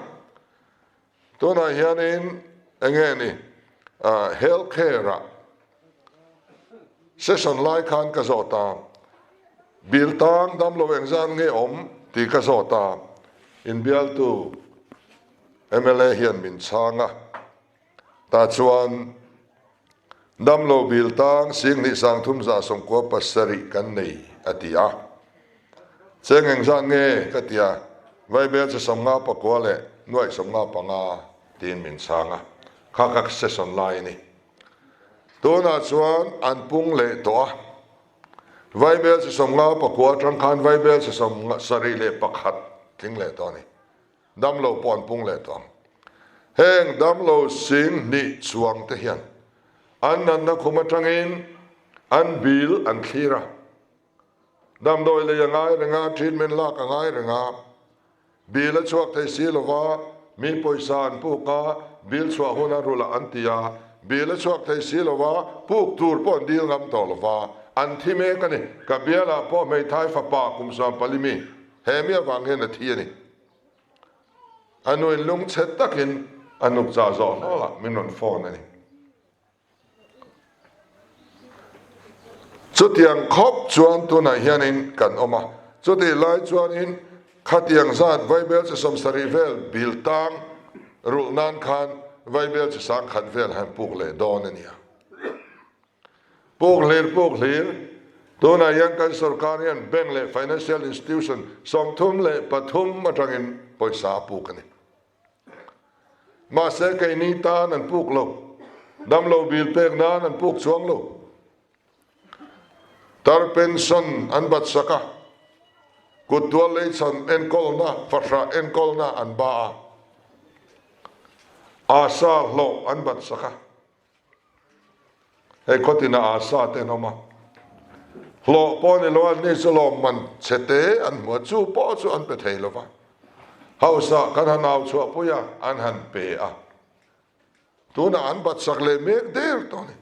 Tunah hianin enge ni health care ah session lai khan ka zawt a, bill tang damlo engzat nge awm tih ka zawt a, inbialtu mla hian min chhang a, tah chuan Damlo bil tang 27 397 kan nei a ti a. Cheng engzat nge ka ti a, Vaibel che 59 leh nuaih 55 tiin min chhang a, kha kha session lai a ni. Tunah chuan an pung leh tawh a, Vaibel che 59 atang khan Vaibel che 71 tling leh tawh a ni. Damlo pawh an pung leh tawh ang. Heng damlo 2000 chuang te hian an natna khum atangin an bill an thlir a. Damdawi lei a ngai reng a, treatment lak a ngai reng a. Bill a chhuak thei si lova, mi pawisa an puk a, bill chhuah hun a rulh an ti a. Bill a chhuak thei si lova, puk tur pawh an dil ngam tawh lova, an thi mek a ni. Ka bialah pawh hmeithai fapa kum 14 mi he mi avang hian a thi a ni. A nuin lungchhe takin A nukchah zawh hlawlah min rawn phone a ni. Chutiang khawp chuan tunah hianin kan awm a, chutih lai chuanin khatiang zat vaibel chi 70 vel bil tang rulh nan khan vaibel chi 10,000 vel han puk leh dawn a nia. Puk hlir puk hlir, tunah hian kan sorkar hian bank leh financial institution 33 atangin pawisa a puk a ni. Mahse keini tan an puk lo, damlo bil pek nan an puk chuang lo. Tar pension an bat sak a, kut tual leichhan enkawlna, fahrah enkawlna an ba a, asa hlawh an bat sak a. Hei khawtina asa te an awm a, hlawh pawh ni lo a ni chu lawmman chhe te an hmu a, chu pawh chu an pe thei lo va. Hausa kan han au chhuahpui a, an han pe a. Tunah an bat sak leh mek der tawh a ni.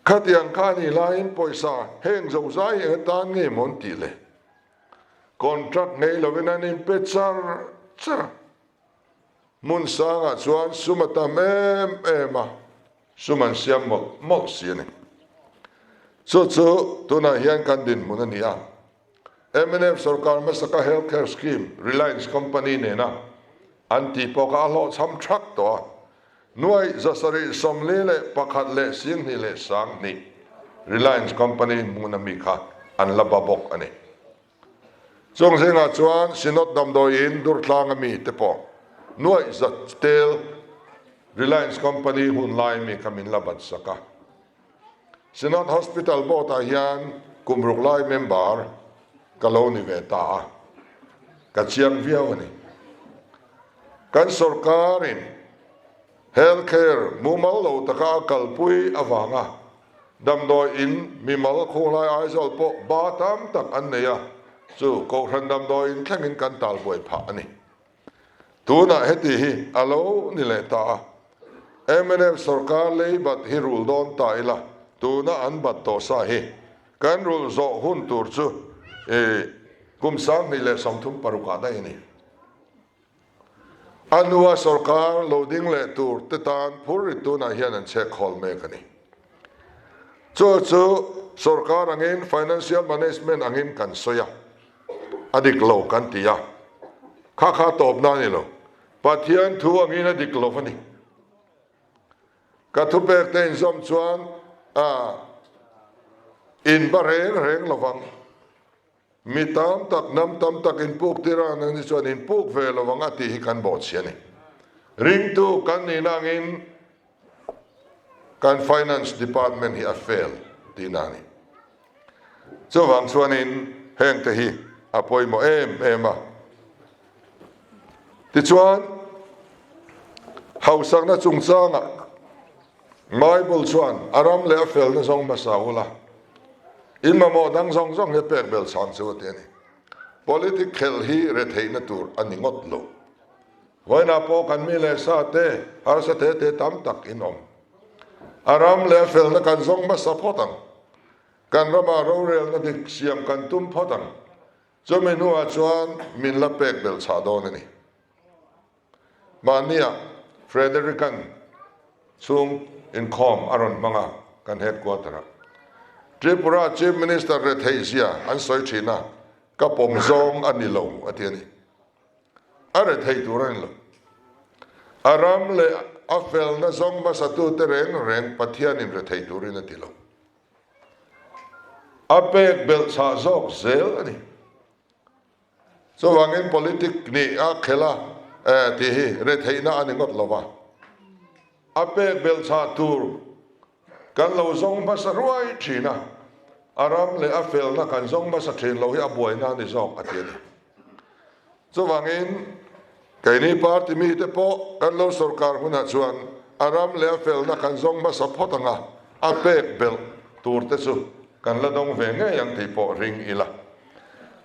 Khatiang kha a nih laiin pawisa heng zozai eng atan nge maw an tih le? Contract ngei lovin an inpe char char a. Hmun sangah chuan sum a tam em em a, sum an siam mawlh mawlh si a ni. Chu chu tunah hian kan dinhmun a ni a. Mnf sorkar hmasaka Health Care Scheme Reliance Company nena an tih pawh kha a hlawhchham thak tawh a, nuai 741 leh 20,2 Reliance Company hmuna mi kha an la ba bawk a ni. Chung zingah chuan Synod damdawiin Durtlanga mi te pawh nuai za tel Reliance Company hun lai mi kha min la bat sak a. Synod Hospital Board ah hian kum ruk lai member ka lo ni ve ta a, ka chiang viau a ni. Kan sorkarin Health Care mumal lo taka a kalpui avanga Damdawi in mimal khunglai Aizawl pawh ba tam tak an nei a, chu Kohhran damdawi in thlengin kan talbuai phah a ni. Tunah heti hi a lo ni leh ta a, mnf sorkar lei bat hi rul dawn ta ila, tuna an bat tawh sa hi kan rulh zawh hun tur chu kum 2036 ah daih a ni. A hnua sorkar lo ding leh tur te tan phur rit tunah hian an chhek khawl mek a ni. Chu chu sorkar angin financial management angin kan sawi a, a dik lo kan ti a, kha kha tawpna a ni lo. Pathian thu angin a dik lo a ni. Ka thupek te inzawm chuan a inba reng reng lovang. Mi tam tak, hnam tam tak inpuk tir a, nangni chuan inpuk ve lo ang a tih hi kan bawhchhi a ni. Ringtu kan nihna angin kan Finance Department hi a fail tihna a ni. Chuvang chuanin hengte hi a pawimawh em em a. Tichuan, hausakna chungchangah Bible chuan a ram leh a felna zawng hmasa ula, in mamawh dang zawng zawng hi a pek bel chang chu a ti a ni. Politic khelh hi retheihna tur a ni ngawt lo. Vawiinah pawh kan mi leh sa te harsa te te tam tak in awm. A ram leh a felna kan zawng hmasa phawt ang. Kan ramah rorelna dik siam kan tum phawt ang. Chumi hnuah chuan min la pek bel chhah dawn a ni. Mahnia Frederick-a'n chhung inkhawm a rawn hmang a, kan headquarter-ah. Tripura Chief Minister retheihzia an sawi thin a, ka pawm zawng a ni lo a ti a ni. A rethei tur a ni lo. A ram leh a felna zawng hmasatute reng reng Pathianin rethei turin a ti lo. A pek belh chhah zawk zel a ni. Chuvangin politic nih a khelh a eh tih hi retheihna a ni ngawt lo va. A pek belh chhah tur kan lo zawng hmasa ruai thin a, a ram leh a felna kan zawng hmasa thin lo hi a buaina a ni zawk a ti a ni. Chuvangin keini party mite pawh kan lo sorkar hunah chuan a ram leh a felna kan zawng hmasa phawt ang a, a pek belh tur te chu kan la dawng ve ngei ang tih pawh ring ila.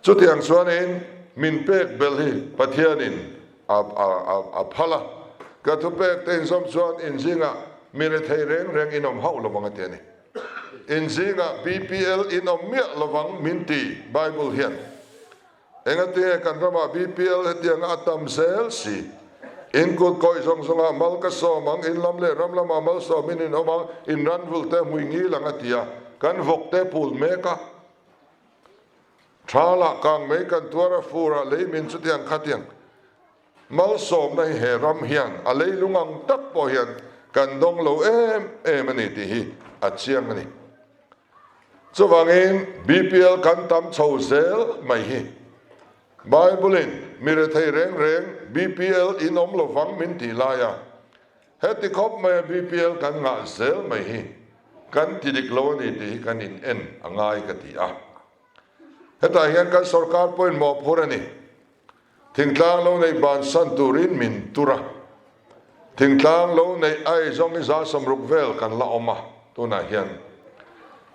Chutiang chuanin min pek belh hi Pathianin a phal a, ka thupek te inzawm chuan in zingah mi rethei reng reng in awm hauh lovang a ti a ni. In zingah BPL in awm miah lovang min ti Bible hian. Engatinge kan ramah BPL hetianga a tam zel si? In kut kawih zawng zawngah mal ka sawm ang, in lam leh ram lamah malsawmin in awm ang, in ran vul te hmui ngil ang a ti a, kan vawk te pul mek a. Tha lah kang mai kan tuar a, fur ah lei min chutiang khatiang malsawmna hi he ram hian a leilung ang tak pawh hian kan dawng lo em em a ni tih hi a chiang a ni. Chuvangin BPL kan tam chho zel mai hi Bible-in mi rethei reng reng BPL in awm lovang min tih lai a, heti khawp maia BPL kan ngah zel mai hi kan ti dik lo a ni tih hi kan in en a ngai ka ti a. Hetah hian kan sorkar pawhin mawhphur a ni. Thingtlang lo neih bansan turin min tur a, thingtlang lo neih a eizawng hi 160 vel kan la awm a, tunah hian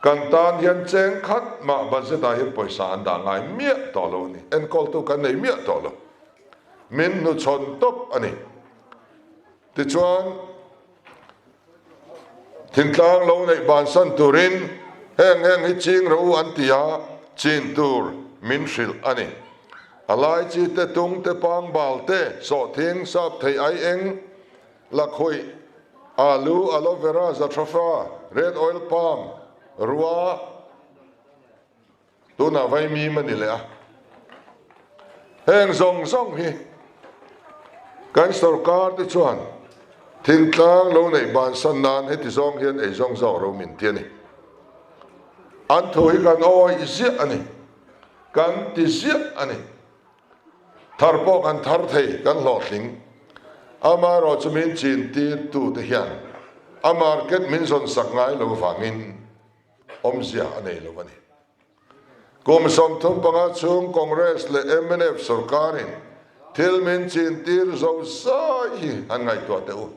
kan tan hian cheng khat mah budget ah hian pawisa an dah ngai miah tawh lo a ni, enkawltu kan nei miah tawh lo, min hnuchhawn tawp a ni. Tichuan, thingtlang lo neih bansan turin heng heng hi ching ro an ti a, chin tur min hrilh a ni. A lai chi te, tung te, pangbal te, sawhthing, sap thei ai eng, lakhuih, alu, aloe vera, zathrafa, red oil palm, rua, Tunah vaimim a ni leh a. Heng zawng zawng hi kan sorkar te chuan thingtlang lo neih bansan nan heti zawng hian ei zawng zawk ro min ti a ni. An thu hi kan awih ziah a ni. Kan ti ziah a ni. Thar pawh kan thar thei, kan hlawhtling. Amaherawh chu min chin tir tu te hian a market min zawn sak ngai lo vangin awmzia a nei lo a ni. Kum 35 chhung Congress leh mnf sorkarin thil min chintir zo zai hi han ngaihtuah teh u.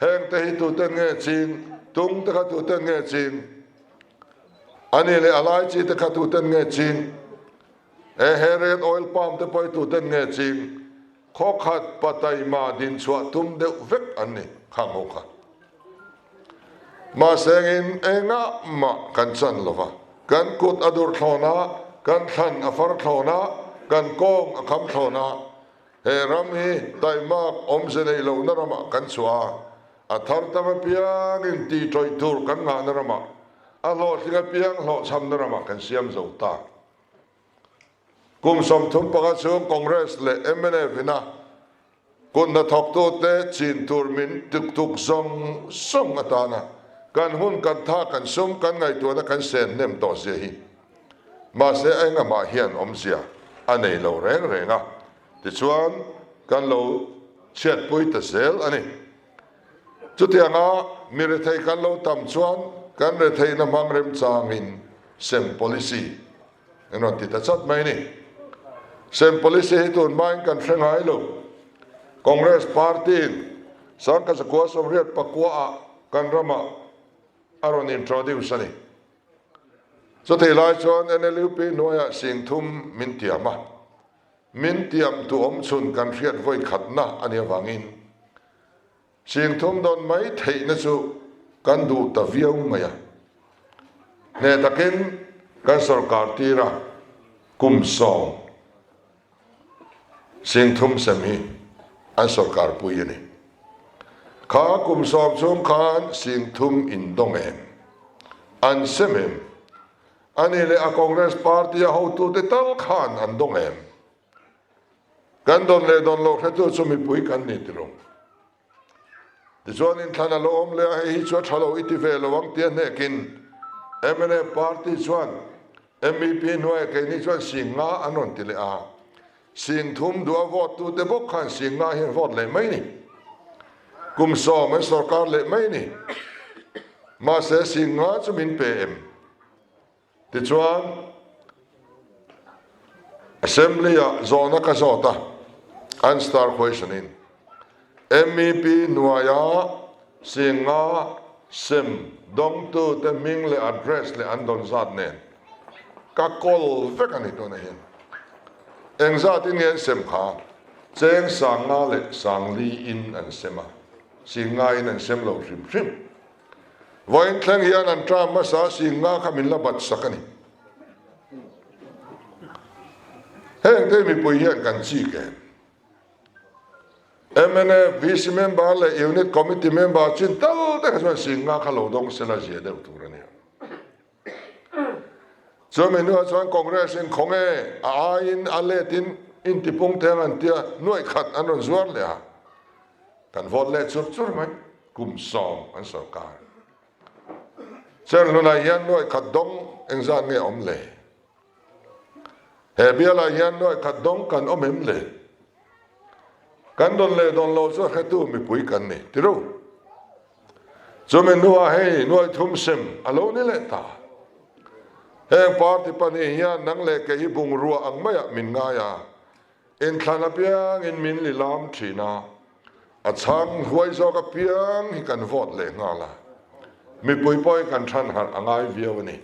Heng te hi tuten nge ching? Tung te kha tuten nge ching? A ni leh a lai chi te kha tuten nge ching? E he red oil palm te pawh hi tuten nge ching? Khawkhat pataima dinchhuah tum deuh vek an ni khang ho kha. Mahsengin engah mah kan chan lo va, kan kut a dur thlawn a, kan thlan a far thlawn a, kan kawng a kham thlawn a, he ram hi taimak awmze neih lohna ramah kan chhuah a, a thar tam apiangin tih tawih tur kan ngahna ramah, a hlawhtling apiang hlawhchhamna ramah kan siam zo ta. Kum 35 chhung Congress leh mnf ina kut hnathawktute chin tur min tuk tuk zawng zawng atana kan hun kan tha kan sum kan ngaihtuahna kan sen hnem tawh zia hi mahse a engamah hian awmzia a nei lo reng reng a, tichuan kan lo chhiatpui ta zel a ni. Chutianga mi rethei kan lo tam chuan kan retheihna hmang remchangin sem policy an rawn ti ta chat mai a ni. Sem policy hi tun hmain kan hre ngai lo. Congress party-in Sangkazakua 89 ah kan ramah a rawn introduce a ni. Chutih lai chuan NLUP hnuaiah 3000 min tiam a, min tiam tu awmchhun kan hriat vawi khatna a nih avangin 3000 dawn mai theihna chu kan duh ta viau mai a. Hneh takin kan sorkar tira kum 10 3000 sem hi an sorkar pui a ni. Kha kum 10 chhung khan 3000 in dawng em? An sem em? A ni leh a Congress party a hotute tal khan an dawng em? Kan dawn leh dawn loh hretu chu mipui kan ni ti lo. Tichuan inthlan a lo awm leh a, hei hi chu a tha lo i ti ve lo ang tia hnekin mnf party chuan MEP hnuaiah keini chuan 5000 an rawn ti leh a. 3000 duh a vote tute bawk khan 5000 hian vote leh mai ni. Kum 10 an sorkar leh mai ni. Mahse 5000 chu min pe em? Tichuan, Assembly-ah zawhna ka zawt a, an star question-in MEP hnuaia 5000 sem dawngtute hming leh address leh an dawn zat nen ka call vek a ni tunah hian. Engzatin nge an sem kha? Cheng 5000 leh 4000 in an sem a, 5000 in an sem lo hrim hrim. Vawiin thleng hian an term hmasa 5000 kha min la bat sak a ni. Heng te mipui hian kan chik em? Mnf VC member leh Unit Committee member chin tal te kha chuan singa kha lo dawng sela zia deuh tur a nia. Chumi hnuah chuan Congress in khawnge a aiin a let in intipung theng an tia nuaih khat an rawn zuar leh a, kan vote leh chur chur mai, kum sawm an sorkar. Cherhlunah hian nuaih khat dawng engzat nge awm le? He bialah hian nuaih khat dawng kan awm em le? Kan dawn leh dawn lo chu a hretu mipui kan ni ti ru. Chumi hnuah hei nuaih thum sem a lo ni leh ta. Heng party pahnih hian nang leh kei hi bungrua ang maiah min ngai a, inthlan apiangin min li lam thin a, a chhang huai zawk apiang hi kan vote leh nghal a, mipui pawh hi kan than harh a ngai viau a ni.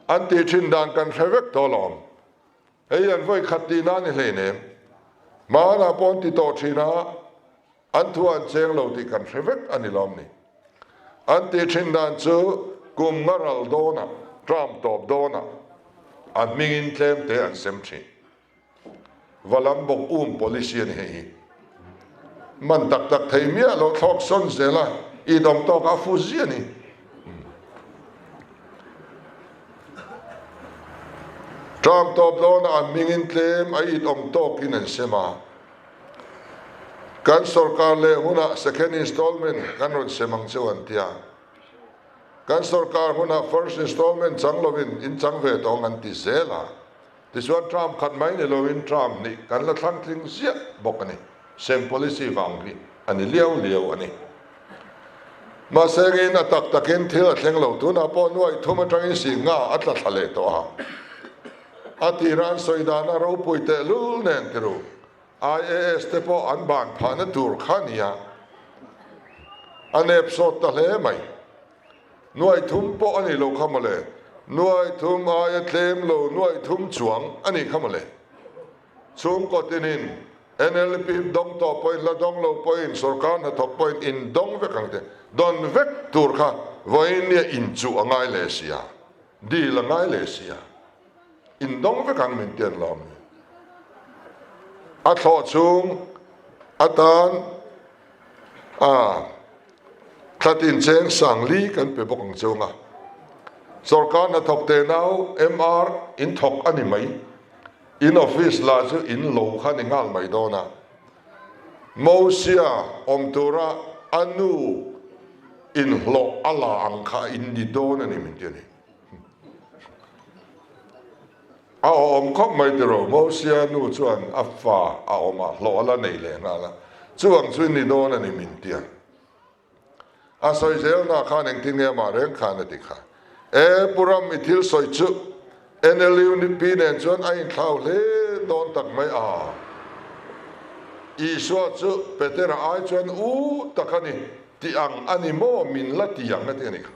An tih thin dan kan hre vek tawh alawm. Hei an vawi khat tihna a ni hleinem. Hmanah pawh an ti tawh thin a, An thu an cheng lo tih kan hre vek a ni lawm ni. An tih thin dan chu kum nga ral dawnah, term tawp dawnah a hmingin tlem te an sem thin. Valam bawk um policy a ni hei hi. Man tak tak thei miah lo thlawk sawn zel a, it awm tawk a fu zia ni. Term tawp dawnah a hmingin tlem a it awm tawkin an sem a. Kan sorkar leh hunah second installment kan rawn sem ang cheu an ti a. Kan sorkar hunah first installment chang lovin in chang ve tawh ang an ti zel a. Tichuan term khat mai ni lovin term hnih kan la thlang tling ziah bawk a ni. Sem policy vang hi a ni liau liau a ni. Mahse ngin a tak takin thil a thleng lo. Tunah pawh nuaih thum atangin si nga a tla thla leh tawh a. A tira an sawi dana ropui tehlul nen ti ru. IAS te pawh an ban phahna tur kha nia. A nep sawt ta hle mai. Nuaih thum pawh a ni lo kha mawle. Nuaih thum aia tlem lo nuaih thum chuang a ni kha mawle. Chhungkaw tinin NLP dawng tawh pawhin la dawng lo pawhin sorkar hnathawk pawhin in dawng vek ang te. Dawn vek tur kha vawiin nia inchuh a ngai leh sia. Dil a ngai leh sia. In dawng vek ang min tian lawm ni. A thlawh chhung atan a thlatin cheng sang li kan pe bawk ang chung a. Sorkar hnathawk te nau MR in thawk a ni mai. In office lah chu in lo kha ni nghal mai dawn a. Mosia awm tura a nu inhlawh a la ang kha in ni dawn a ni min ti a ni. A awm khawp mai tiraw, Mosia nu chuan a fa a awm a, hlawh a la nei leh nghal a, chuvang chu in ni dawn a ni min ti a. A sawi zelna khan engtin nge amah reng khan a ti kha. E Pu Ram i thil sawi chu NLUP nen chuan a inthlau hle dawn tak mai a. Isua chu Petera ai chuan u tak a ni ti ang a ni maw min la ti ang a ti a ni kha.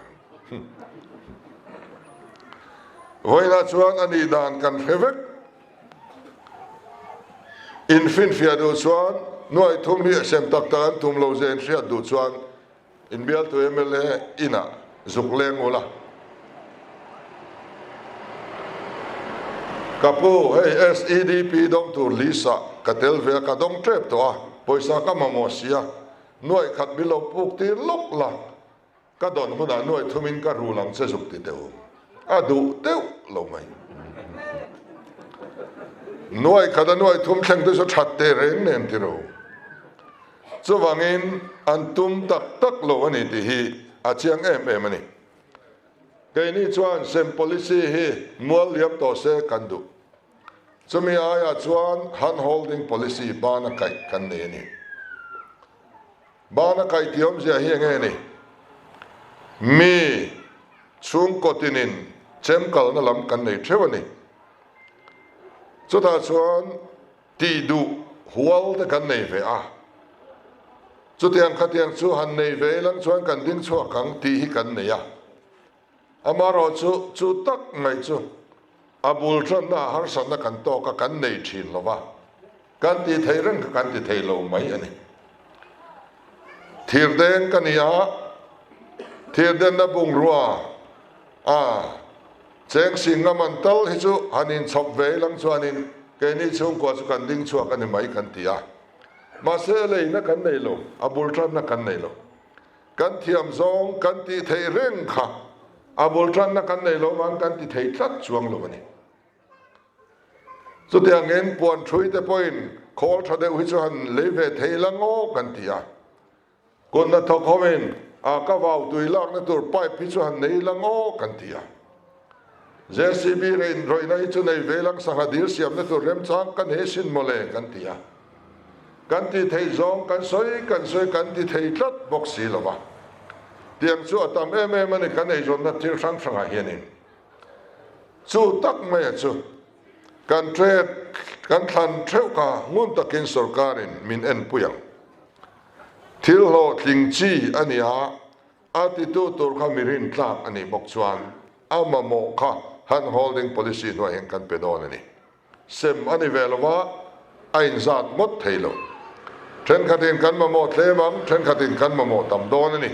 Vawiinah chuan a nih dan kan hre vek. Infinfiah duh chuan nuaih thum hi a sem tak tak an tum lo zia inhriat duh chuan inbialtu mla inah zuk leng ula. Ka pu, hei SEDP dawng tur list-ah ka tel ve a, ka dawng tep tawh a, pawisa ka mamawh si a, nuaih khat min lo puk tir lawk la. Ka dawn hunah nuaih thumin ka rul ang che zuk ti deuh. A duh deuh lo mai. Nuaih khat a nuaih thum thleng te chu that teh reng nen ti ro. Chuvangin an tum tak tak lo a ni tih hi a chiang em em a ni. Keini chuan sem policy hi mual liam tawh se kan duh. Chumi aiah chuan hand holding policy bana kaih kan nei a ni. Bana kaih tih awmzia hi enge ni? Mi chhungkaw tinin chem kalna lam kan nei theuh a ni. Chutah chuan tih duh hual te kan nei ve a. Chutiang khatiang chu han nei ve ilang chuan kan ding chhuak ang tih hi kan nei a. Amaherawh chu, chu tak mai chu a bul tanna ah harsatna kan tawk a, kan nei thin lo va, kan tih theih reng kha kan ti thei lo mai a ni. Thirdeng ka ni a, thirdenna bungrua a cheng sing a man tal hi chu han inchhawp ve ilang chuanin keini chhungkua chu kan ding chhuak a ni mai kan ti a. Mahse a leina kan nei lo, a bul tanna kan nei lo. Kan thiam zawng kan tih theih reng kha a bul tanna kan nei lo vang kan ti thei tlat chuang lo a ni. Chutiangin puan thui te pawhin khawl tha deuh hi chu han lei ve thei la ngaw kan ti a. Kut hnathawk hoin a ka vau tui lakna tur pipe hi chu han nei la ngaw kan ti a. JCB leh inrawihna hi chu nei ve lang sangha dil siamna tur remchang ka nei sin mawle kan ti a. Kan ti thei zawng kan sawi kan sawi kan ti thei tlat bawk si lo va. Tiang chu a tam em em a ni kan eizawnna thil hrang hrangah hianin. Chu tak maia chu kan trade kan thlan theuh kha ngun takin sorkarin min enpui ang. Thil hlawhtling chi a ni a, a titu tur kha mi rintlak a nih bawk chuan a mamawh kha hand holding policy hnuai hian kan pe dawn a ni. Sem a ni ve lo va, a inzat ngawt thei lo. Thenkhatin kan mamawh tlem ang, thenkhatin kan mamawh tam dawn a ni.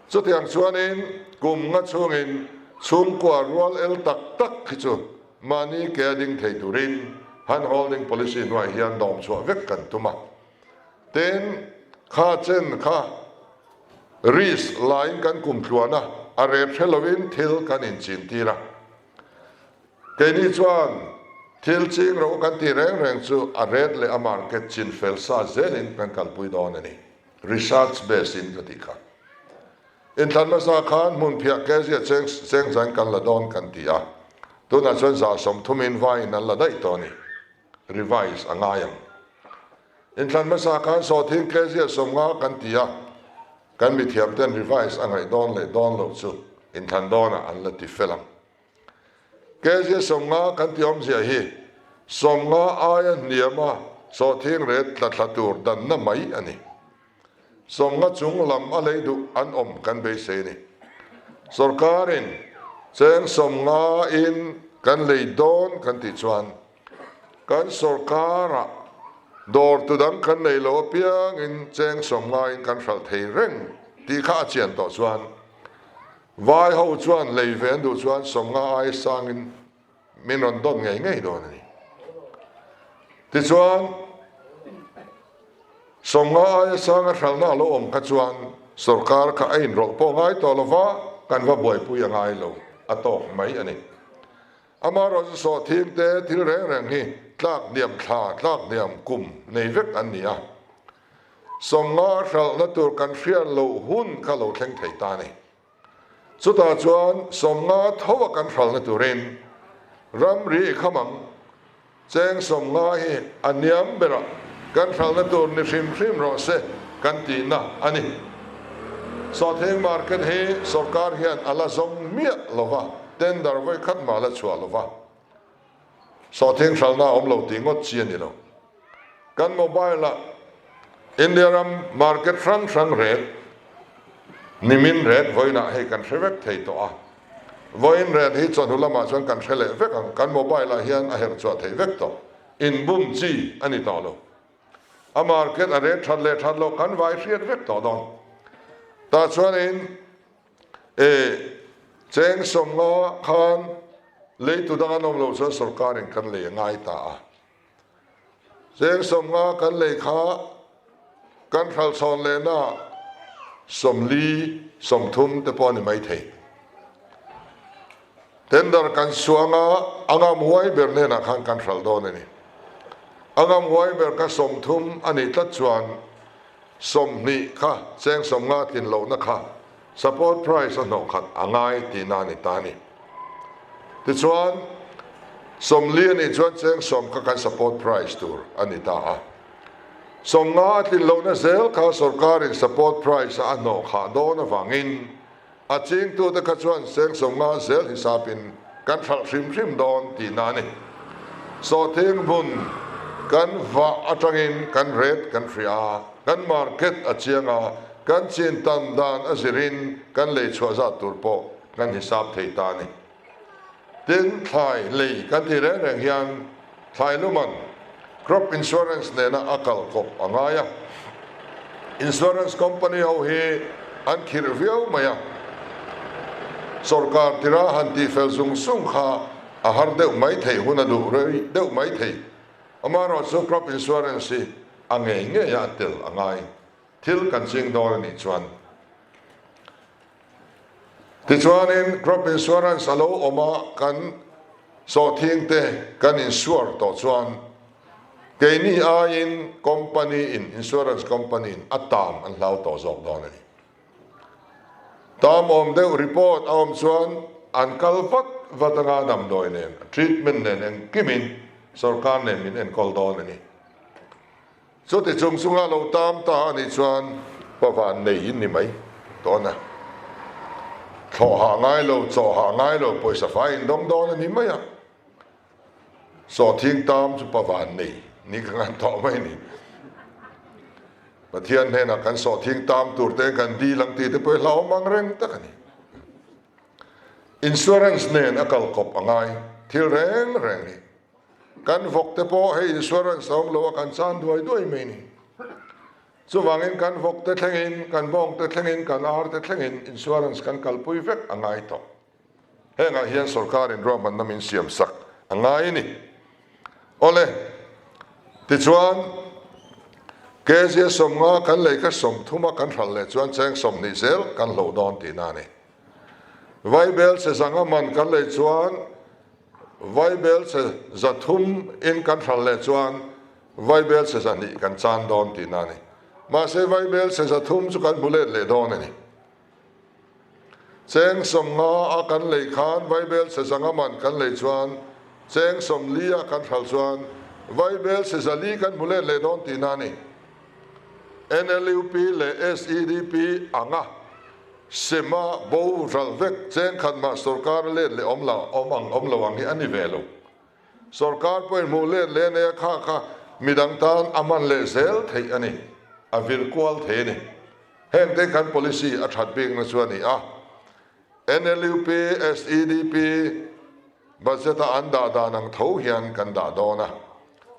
Chutiang chuanin kum nga chhungin chhungkua rual el tak tak hi chu mahni ke a ding thei turin hand holding policy hnuai hian dawm chhuah vek kan tum a. Tin, kha chen kha risk laiin kan kum tluan a, a ret hre lovin thil kan inchintir a. Keini chuan thil ching ro kan tih reng reng chu a ret leh a market chin fel sa zelin kan kalpui dawn a ni. Research base in ka tih kha. Inthlan hmasa khan hmun phiah kezia cheng cheng zain kan la dawn kan ti a, tunah chuan 30% vaiin an la daih tawh a ni. Revise a ngai ang. Inthlan hmasa khan sawhthing kezia 50 kan ti a, kan mithiam ten revise a ngaih dawn leh dawn loh chu inthlan dawnah an la ti fel ang. Kezia 50 kan tih awmzia hi 50 aia hniama sawhthing ret tla thla tur danna mai a ni. 50 chung lam a lei duh an awm kan beisei a ni. Sorkarin cheng 50 in kan lei dawn kan tih chuan kan sorkarah dawr tu dang kan nei lo apiangin cheng 50 in kan hralh thei reng tih kha a chian tawh chuan Vai ho chuan lei ve an duh chuan 50 ai sangin min rawn dawt ngei ngei dawn a ni. Tichuan, 50 aia sanga hralhna a lo awm kha chuan sorkar kha a inrawlh pawh ngai tawh lo va, kan va buaipui a ngai lo, a tawk mai a ni. Amaherawhchu sawhthing te thil reng reng hi tlak hniam thla, tlak hniam kum nei vek an ni a. 50 hralhna tur kan hriat loh hun kha lo thleng thei ta a ni. Chutah chuan 50 tho a kan hralhna turin ramri i kham ang. Cheng 50 hi a hniam berah kan hralhna tur ni hrim hrim rawh se kan tihna a ni. Sawhthing market hi sorkar hian a la zawng miah lo va, tender vawi khat mah la chhuah lo va. Sawhthing hralhna a awm lo tih ngawt chi a ni lo. Kan mobile ah India ram market hrang hrang ret, nimin ret vawiinah hei kan hre vek thei tawh a. Vawiin ret hi chawhnu lamah chuan kan hre leh vek ang, kan mobile ah hian a herh chhuah theih vek tawh. Inbum chi a ni tawh lo. A market a ret that leh that loh kan vai hriat vek tawh dawn. Tah chuanin E, cheng 50 khan leitu dang an awm loh chuan sorkarin kan lei a ngai ta a. Cheng 50 kan lei kha kan hralchhawn lehna 40, 30 te pawh a ni mai thei. Tender kan suang a, a ngam huai ber hnenah khan kan hralh dawn a ni. A ngam huai ber kha 30 a nih tlat chuan 20 kha cheng 50 tlin lohna kha support price a hnawh khat a ngai tihna a ni ta a ni. Tichuan, 40 a nih chuan cheng 10 kha kan support price tur a ni ta a. 50 a tlin lohna zel kha sorkarin support price a hnawh khah dawn avangin A chingtute kha chuan cheng 50 zel hisapin kan hralh hrim hrim dawn tihna a ni. Sawhthing hmun kan vah atangin kan ret kan hria a, kan market a chiang a, kan chin tam dan a zirin kan lei chhuah zat tur pawh kan hisap thei ta a ni. Tin, thlai lei kan tih reng reng hian thlai luman crop insurance nena a kal kawp a ngai a. Insurance company ho hi an khirh viau mai a, sorkar tira han tih fel zung zung kha a har deuh mai thei, hun a duh rei deuh mai thei. Amaherawhchu crop insurance hi. A ngei ngeia a tel a ngai. Thil kan ching dawn a nih chuan. Tichuanin crop insurance a lo awm a, kan sawhthing te kan insure tawh chuan keini aiin company in, insurance company in a tam an hlau tawh zawk dawn a ni. Tam awm deuh report a awm chuan an kal vat vat anga damdawi nen, treatment nen engkimin sorkar nen min enkawl dawn a ni. Chuti chung chunga lo tam ta a nih chuan pavan nei in ni mai dawn a. Thlawh hah ngai lo, chaw hah ngai lo, pawisa fai in dawng dawn a ni mai a. Sawhthing tam chu pavan nei ni ka ngan tawh mai ni. Pathian hnenah kan sawhthing tam tur te kan dil ang tih te pawh hi hlauhawm ang reng tak a ni. Insurance nen a kal kawp a ngai thil reng reng hi. Kan vawk te pawh hei insurance a awm lo a kan chan duai duai mai ni. Chuvangin kan vawk te thlengin, kan bawng te thlengin, kan ar te thlengin insurance kan kalpui vek a ngai tawh. Hengah hian sorkarin ruahmanna min siam sak a ngai a ni. Awle, tichuan kg 50 kan lei kha 30 a kan hralh leh chuan cheng 20 zel kan hloh dawn tihna a ni. Vaibel che zanga man kan lei chuan Vaibel che 300 in kan hralh leh chuan vaibel che 200 kan chan dawn tihna a ni. Mahse vaibel che 300 chu kan hmu let leh dawn a ni. Cheng 50 a kan lei khan vaibel che 500 man kan lei chuan cheng 40 a kan hralh chuan vaibel che 400 kan hmu let leh dawn tihna a ni. NLUP leh SEDP anga Sema bo ral vek cheng khat mah sorkar let leh awm lo awm ang awm lo ang hi a ni ve lo. Sorkar pawhin hmuh let leh nei a kha kha midang tan a hman leh zel theih a ni, a vir kual thei a ni. Heng te kan policy a that bikna chu a ni a. NLUP, SEDP, Budget a an dah dan ang tho hian kan dah dawn a.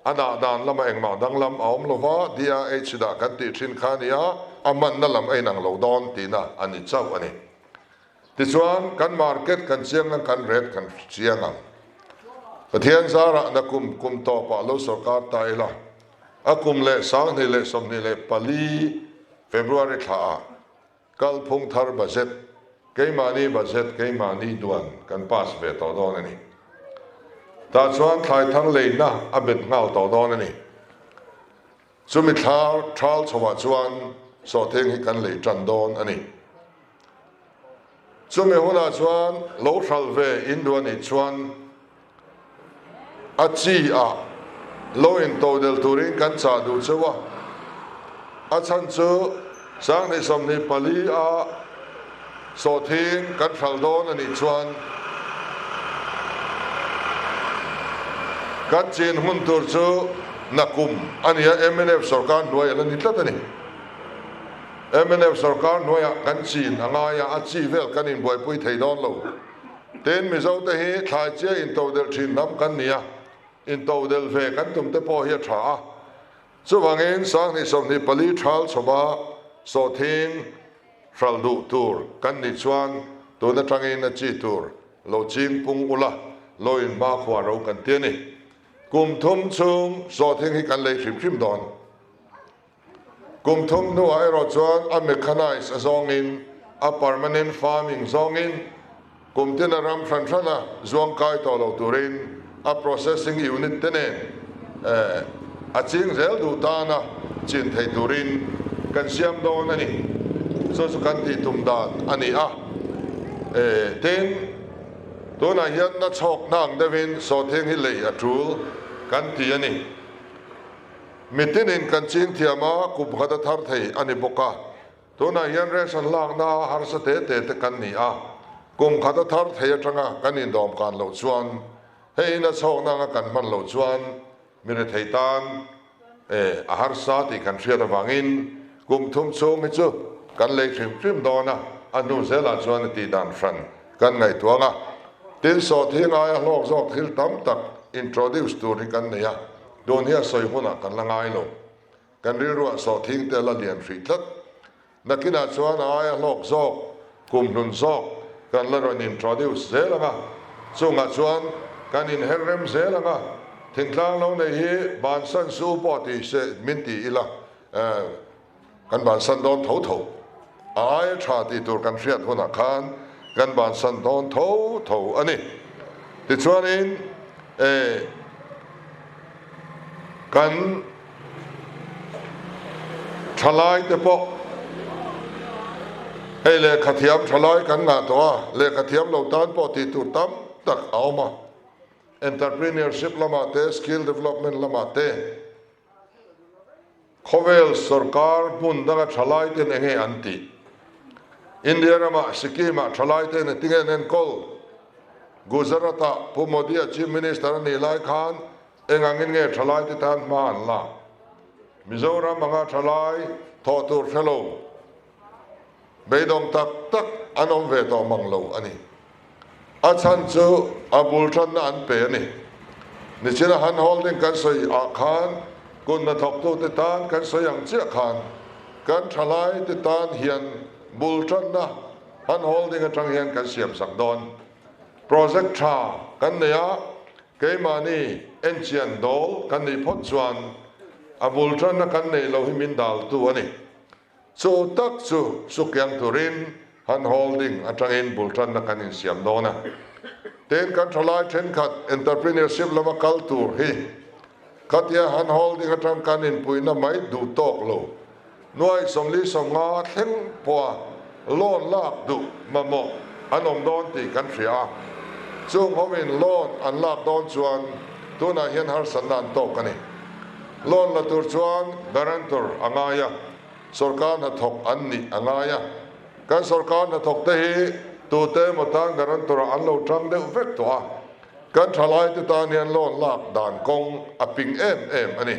A dah dan lama engmah danglam a awm lova, DRH dah kan tih thin kha a ni a, a hmanna lam a inang lo dawn tihna a ni chauh a ni. Tichuan, kan market kan chiang ang, kan rate kan chiang ang. Pathian zarah na kum kum tawpah lo sorkar ta ila, a kum leh 2024 February thlaah Kalphung thar budget, keimahni budget, keimahni duan kan pass ve tawh dawn a ni. Tah chuan thlai thar leina a bet nghal tawh dawn a ni. Chumi thla thal chhoah chuan sawhtheng hi kan lei tan dawn a ni. Chumi hunah chuan lo hralh ve in duh a nih chuan A chi ah lo in todel turin kan chah duh cheu a, a chhan chu 2024 a sawhthing kan hralh dawn a nih chuan kan chin hun tur chu nakum a nia mnf sorkar hnuai a la ni tlat a ni. Mnf sorkar hnuaiah kan chin a ngai a, a chi vel kan inbuaipui thei dawn lo. Tin, Mizote hi thlai chia intodelh thin hnam kan ni a, intodelh ve kan tum te pawh hi a tha a. Chuvangin 2024 thal chhawma sawhthing hralh duh tur kan nih chuan tun atangin a chi tur lo ching pung ula, lo in hma khua ro kan ti a ni. Kum thum chhung sawhthing hi kan lei hrim hrim dawn. Kum thum hnuah erawh chuan a mechanized a zawngin, a permanent farming zawngin kum tina ram hran hrana zuang kai tawh lo turin a processing unit te nen a ching zel duh tana chin thei turin kan siam dawn a ni. Chu chu kan tih tum dan a ni a. Tin, tunah hian na chhawk hnang deuhin sawhthing hi lei a tul kan ti a ni. Mitinin kan ching thiam a, kum khat a thar thei a ni bawk a. Tunah hian ration lakna a harsa te te te kan ni a, kum khat a thar thei atanga kan indawm kan loh chuan, hei in a chhawkna anga kan hman loh chuan mi rethei tan a harsa tih kan hriat avangin kum thum chhung hi chu kan lei hrim hrim dawn a, a hnu zelah chuan a tih dan hran kan ngaihtuah ang a. Tin, sawhthing aia hlawk zawk thil tam tak introduce tur hi kan nei a. Tun hi a sawi hunah kan la ngai lo. Kan rilruah sawhthing te a la lian hrih tlat. Nakinah chuan a aia hlawk zawk, kum hlun zawk kan la rawn introduce zel ang a, chungah chuan kan inher rem zel ang a. Thingtlang lo nei hi bansan su pawh ti se min ti ila kan bansan dawn tho tho. A aia tha tih tur kan hriat hunah khan kan bansan dawn tho tho a ni. Tichuanin kan thalai te pawh hei lehkha thiam thalai kan ngah tawh a, lehkha thiam lo tan pawh tih tur tam tak a awm a. Entrepreneurship lamah te, skill development lamah te, khawvel sorkar hmun danga thalai ten enge an tih? India ramah Sikkim-ah thalai ten engtinge an enkawl? Gujarat-ah Pu Modi-a Chief Minister a nih lai khan eng angin nge thalai te tan hma an lak? Mizoram anga thalai thawh tur hre lo, Beidawng tak tak an awm ve tawh mang lo a ni. A chhan chu a bul tanna an pe a ni. Nichina hand holding kan sawi ah khan kut hnathawktute tan kan sawi ang chiah khan kan thalaite tan hian bul tanna hand holding atang hian kan siam sak dawn. Project tha kan nei a, keimahni enchian dawl kan nih phawt chuan a bul tanna kan neih loh hi min daltu a ni. Chu tak chu sukiang turin han holding atangin bul tanna kan insiam dawn a. Tin, kan thalai thenkhat entrepreneurship lama kal tur hi khatia han holding atang kan inpuihna mai duh tawk lo. Nuai 45 thleng pawha loan lak duh mamawh an awm dawn tih kan hria a. Chung homin loan an lak dawn chuan tunah hian harsatna an tawk a ni. Loan la tur chuan guarantor a ngai a, sorkar hnathawk an nih a ngai a. Kan sorkar hnathawk te hi tute emaw tan guarantor ah an lo tang deuh vek tawh a, kan thalai te tan hian loan lak dan kawng a ping em em a ni.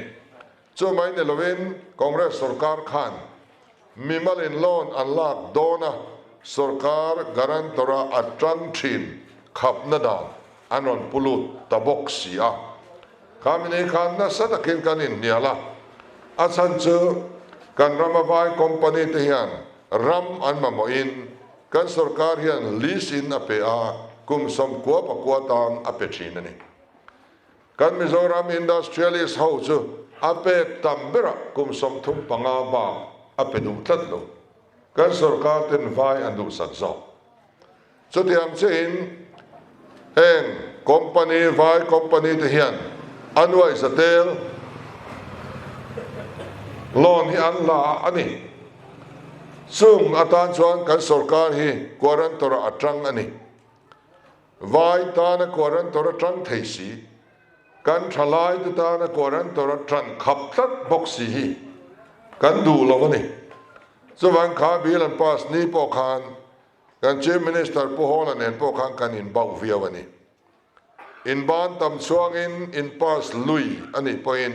Chu mai ni lovin Congress sorkar khan Mimalin loan an lak dawn a, sorkar guarantor-a a tang thin khapna dan an rawn pu lut ta bawk si a. Khami ni khan nasa takin kan inhnial a, a chhan chu kan rama vai company te hian ram an mamawhin kan sorkar hian lease in a pe a, kum 99 tan a pe thin a ni. Kan Mizoram industrialist ho chu a pek tam berah kum 35 bak a pe duh tlat lo. Kan sorkar ten vai an duhsak zawk. Chutiang chiahin heng company, vai company te hian a nuai zatel loan hi an la a ni. Chung atan chuan kan sorkar hi guarantor ah a tang a ni. Vai tana guarantor a tang thei si, kan thalaite tana guarantor a tan khap tlat bawk si hi kan duh lo a ni. Chuvang kha bill an pass ni pawh khan kan Chief Minister Pu Hawla nen pawh khan kan inbauh viau a ni. Inban tam chhuangin in pass lui a nih pawhin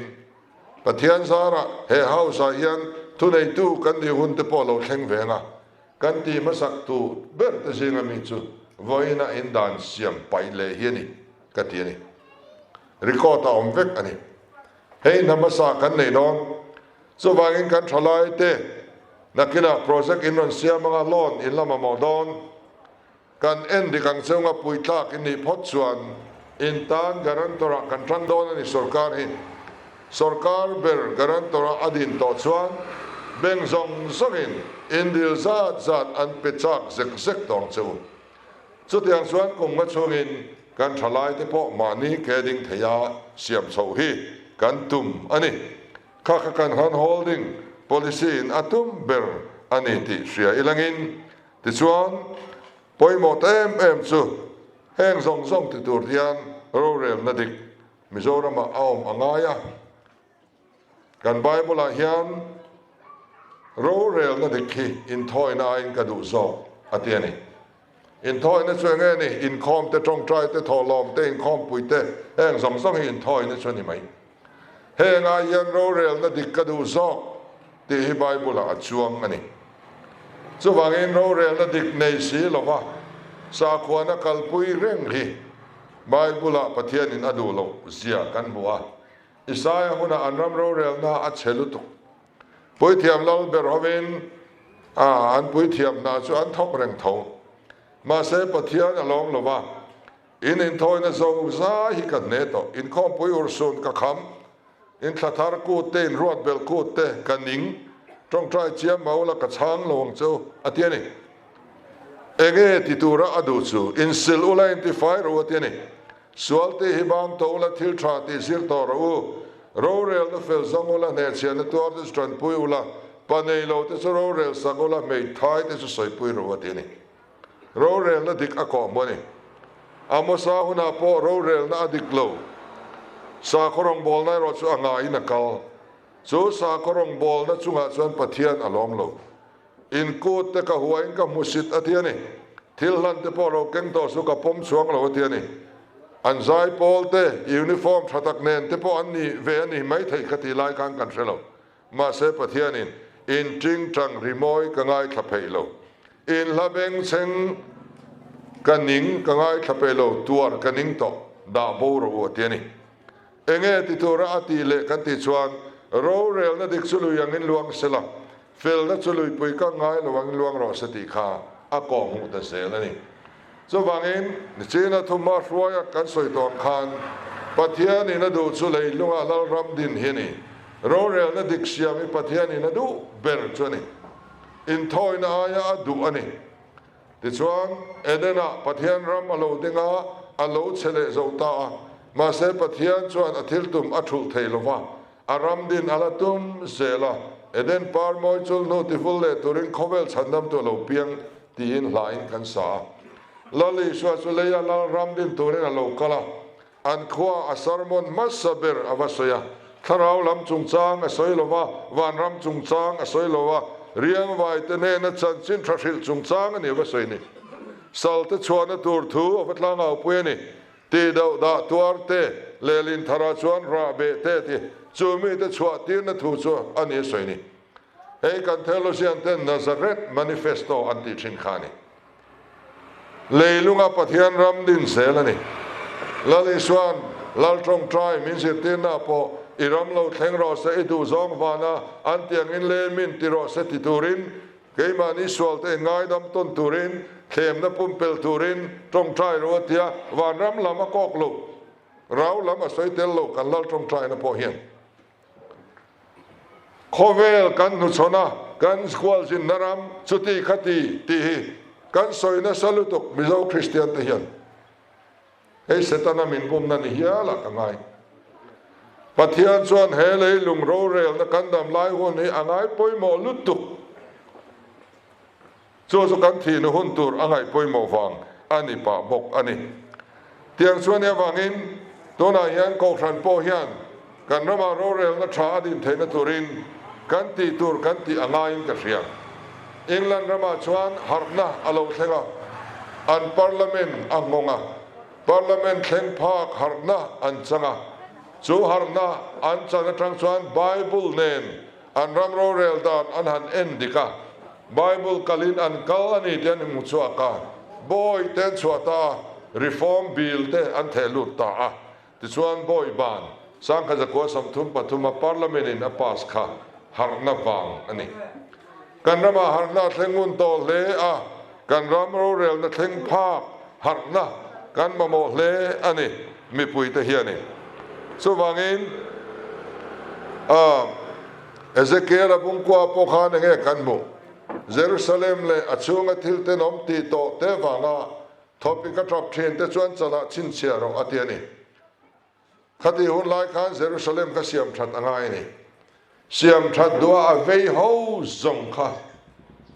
Pathian zarah he House ah hian thuneitu kan nih hun te pawh lo thleng veng a, Kan ti hmasak tu ber te zinga mi chu vawiina in dan siam paih leh hi a ni, ka ti a ni. Record a awm vek a ni. Hei hna hmasa kan nei dawn. Chuvangin kan thalai te nakinah project in rawn siam anga loan in la mamawh dawn. Kan en dik ang chunga puitlak in nih phawt chuan in tan guarantor ah kan tan dawn a ni sorkar hi. Sorkar ber guarantor ah a din tawh chuan bank zawng zawng in in dil zat zat an pe chak zek zek tawh ang che u. Chutiang chuan kum nga chhungin kan thalai te pawh mahni ke ding thei a siam chhoh hi kan tum a ni. Kha kha kan han holding policy in a tum ber a ni tih hria ilangin Tichuan, pawimawh ta em em chu heng zawng zawng ti tur hian rorelna dik Mizoramah a awm a ngai a. Kan Bible-ah hian rorelna dik hi inthawina aiin ka duh zawk a ti a ni. Inthawina chu enge ni? Inkhawm te, tawngtai te, thawhlawm te, inkhawmpui te, heng zawng zawng hi inthawina chu a ni mai. Heng ai hian rorelna dik ka duh zawk tih hi Bible-ah a chuang a ni. Chuvangin rorelna dik nei si lova sakhuana kalpui reng hi Bible-ah Pathianin a duh loh zia kan hmu a. Isaia hunah an ram rorelna a chhe lutuk. Puithiam lal ber hovin a an puithiam hna chu an thawk reng tho. Mahse Pathian a lawm lova. In inthawina zo zai hi ka hne tawh. Inkhawmpui urhsun ka kham. In thla thar kut te, in ruat belh kut te ka ning. Tawngtai chiam mah ula ka chhang lo ang che u, a ti a ni. Enge ti tura a duh chu? Insil ula intifai rawh u, a ti a ni. Sual tih hi bang tawh ula thil tha tih zir tawh rawh u. Rorelna fel zawng ula hnehchhiahna tuar te chu tanpui ula, pa nei lo te chu rorel sak ula, hmeithai te chu sawipui rawh u, a ti a ni. Rorelna dik a kawh hmu a ni. Amosa hunah pawh rorelna a dik lo. Sakhaw rawngbawlna erawh chu a ngaiin a kal. Chu sakhaw rawngbawlna chungah chuan Pathian a lawm lo. Inkut te ka huain ka hmusit a ti a ni. Thil hlan te pawh lo keng tawh chu ka pawm chhuang lo a ti a ni. An zaipawl te, uniform tha tak nen te pawh an ni ve a ni maithei ka tih lai khan kan hre lo. Mahse Pathianin in tingtang rimawi ka ngaithla pheih lo. In hla bengchheng ka ning ka ngaithla pheih lo, tuar ka ning tawh, dah bo rawh u a ti a ni. Enge ti tura a tih leh kan tih chuan rorelna dik chu lui angin luang se la, felna chu luipui ka ngai lo angin luang rawh se tih kha a kawhhmuh ta zel a ni. Chuvangin, China thuma hruaia kan sawi tawh ang khan, Pathianin a duh chu leilunga Lalram din hi a ni. Rorelna dik siam hi Pathianin a duh ber chu a ni. Inthawina aia a duh a ni. Tichuan, Eden-ah Pathian ram a lo ding a, a lo che leh zo ta a. Mahse, Pathian chuan a thil tum a thulh thei lo va, a ram din a la tum zel a. Eden par mawi chul hnu tivul leh turin khawvel chhandamtu a lo piang tiin hlain kan sa a. Lal Isua chu leia lal ram din turin a lo kal a, an khua a sermon hmasa ber a va sawi a. Thlarau lam chungchang a sawi lo va, vanram chungchang a sawi lo va, riangvai te hnena chanchin tha hrilh chungchang a ni a va sawi ni. Salte chhuahna tur thu a va tlangaupui a ni. Tih deuh dah tuar te, lehlin tharah chuan rah beh te ti chu mite chhuah tirna thu chu a ni a sawi ni. Hei kan theologian ten Nazareth Manifesto an tih thin kha a ni. Leilunga Pathian ram din zel a ni. Lal Isuan Lal tawngtai min zirtirna pawh i ram lo thleng rawh se, i duh zawng vana an tiangin le min ti rawh se ti turin keimahni sualte in ngaidam tawn turin thlemna pumpelh turin tawngtai rawh a tia vanram lam a kawk lo, rau lam a sawi tel lo kan Lal tawngtaina pawh hian. Khawvel kan hnuchhawn a, kan kualzinna ram chuti khati tih hi kan sawi nasa lutuk Mizo Kristian te hian. Hei Setana min bumna ni hial ah ka ngai. Pathian chuan he leilung rorelna kan dam lai hun hi a ngai pawimawh lutuk. Chu chu kan thihna hun tur a ngaih pawimawh vang a ni pah bawk a ni. Tiang chuan i avangin tunah hian Kohhran pawh hian kan ramah rorelna tha a din theihna turin kan tih tur kan tih a ngaiin ka hria. England ramah chuan harhna a lo thleng a, an Parliament a nghawng a, Parliament thleng phak harhna an chang a, chu harhna an chan atang chuan Bible nen An ram rorel dan an han en dik a, Bible kalin an kal a ni tih an hmu chhuak a, bawi te an chhuah ta a, Reform Bill te an theh lut ta a. Tichuan bawi ban Sangkhat zakua 33 a Parliament in a pass kha harhna vang a ni. Kan ramah harhna a thleng ngun tawh hle a, kan ram rorelna thleng phak harhna kan mamawh hle a ni. Mipuite hianin. Chuvangin, Ezekiel-a bungkua pawh khan enge kan hmuh? Jerusalem leh a chhunga thil tenawm tih tawh te vanga thawpik a tap thin te chuan chalah chhinchhiah rawh a ti a ni. Khatih hun lai khan Jerusalem kha siam that a ngai a ni. Siam that duah a vei ho zawng kha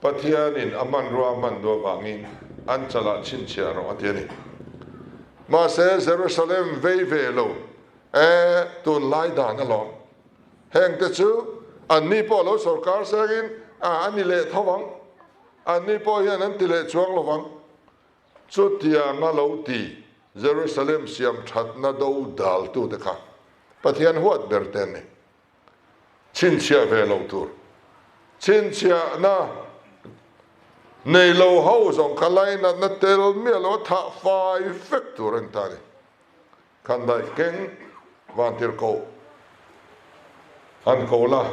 Pathianin a hmanrua a hman duh avangin an chalah chhinchhiah rawh a ti a ni. Mahse Jerusalem vei ve lo e tunlai dan alawm. Hengte chu anni pawh lo sawrkar sengin a ni leh tho ang. Anni pawh hian an ti leh chuang lo vang. Chutianga lo ti Jerusalem siam thatna do daltute kha Pathian huat ber te an ni. Chhinchhiah ve lo tur. Chhinchhiahna nei lo ho zawng kha lainatna tel miah lo a thah fai vek tur a ni ta a ni. Khandaih keng vantir ko han ko la,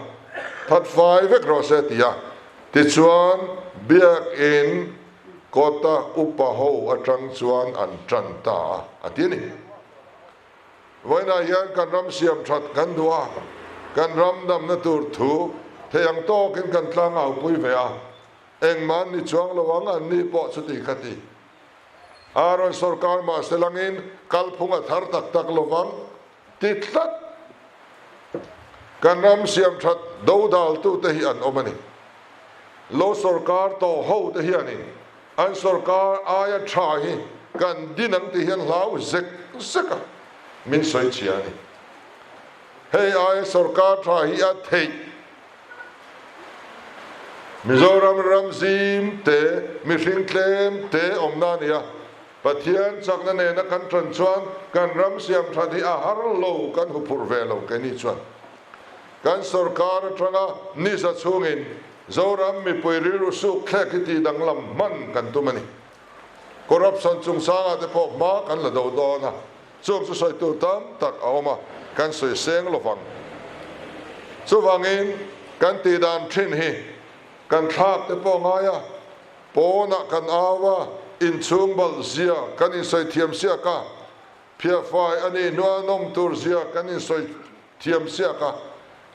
that fai vek rawh se ti a. Tichuan Biakin. Kawta upa ho atang chuan an tan ta a, a ti a ni. Vawiinah hian kan ram siam that kan duh a, kan ram damna tur thu thei ang tawkin kan tlangaupui ve a, engmah an ni chuang lo ang an ni pawh chuti kha ti. Aaron sawrkar mahse langin kalphung a thar tak tak lovang ti tlat kan ram siam that dodaltute hi an awm a ni. Lo sawrkar tawh ho te hianin an sawrkar aia tha hi kan din ang tih hian hlau zek zek a min sawi chhia a ni. Hei aia sawrkar tha hi a theih. Mizoram ram zim te, mihring tlem te awmna a ni a, Pathian chakna nena kan tan chuan kan ram siam that hi a har lo kan huphurh ve lo keini chuan. Kan sawrkar atanga ni za chhungin Zoram mipui rilru suk thlek hi tih danglam hman kan tum a ni. Corruption chungchangah te pawh hma kan la do dawn a. Chung chu sawi tur tam tak a awm a, kan sawi seng lo vang. Chuvangin kan tih dan thin hi kan thlak te pawh ngai a, pawnah kan au a, inchhung balh zia kan insawi thiam siak a, phiahfai a nih hnuah nawm tur zia kan insawi Thiam siak a,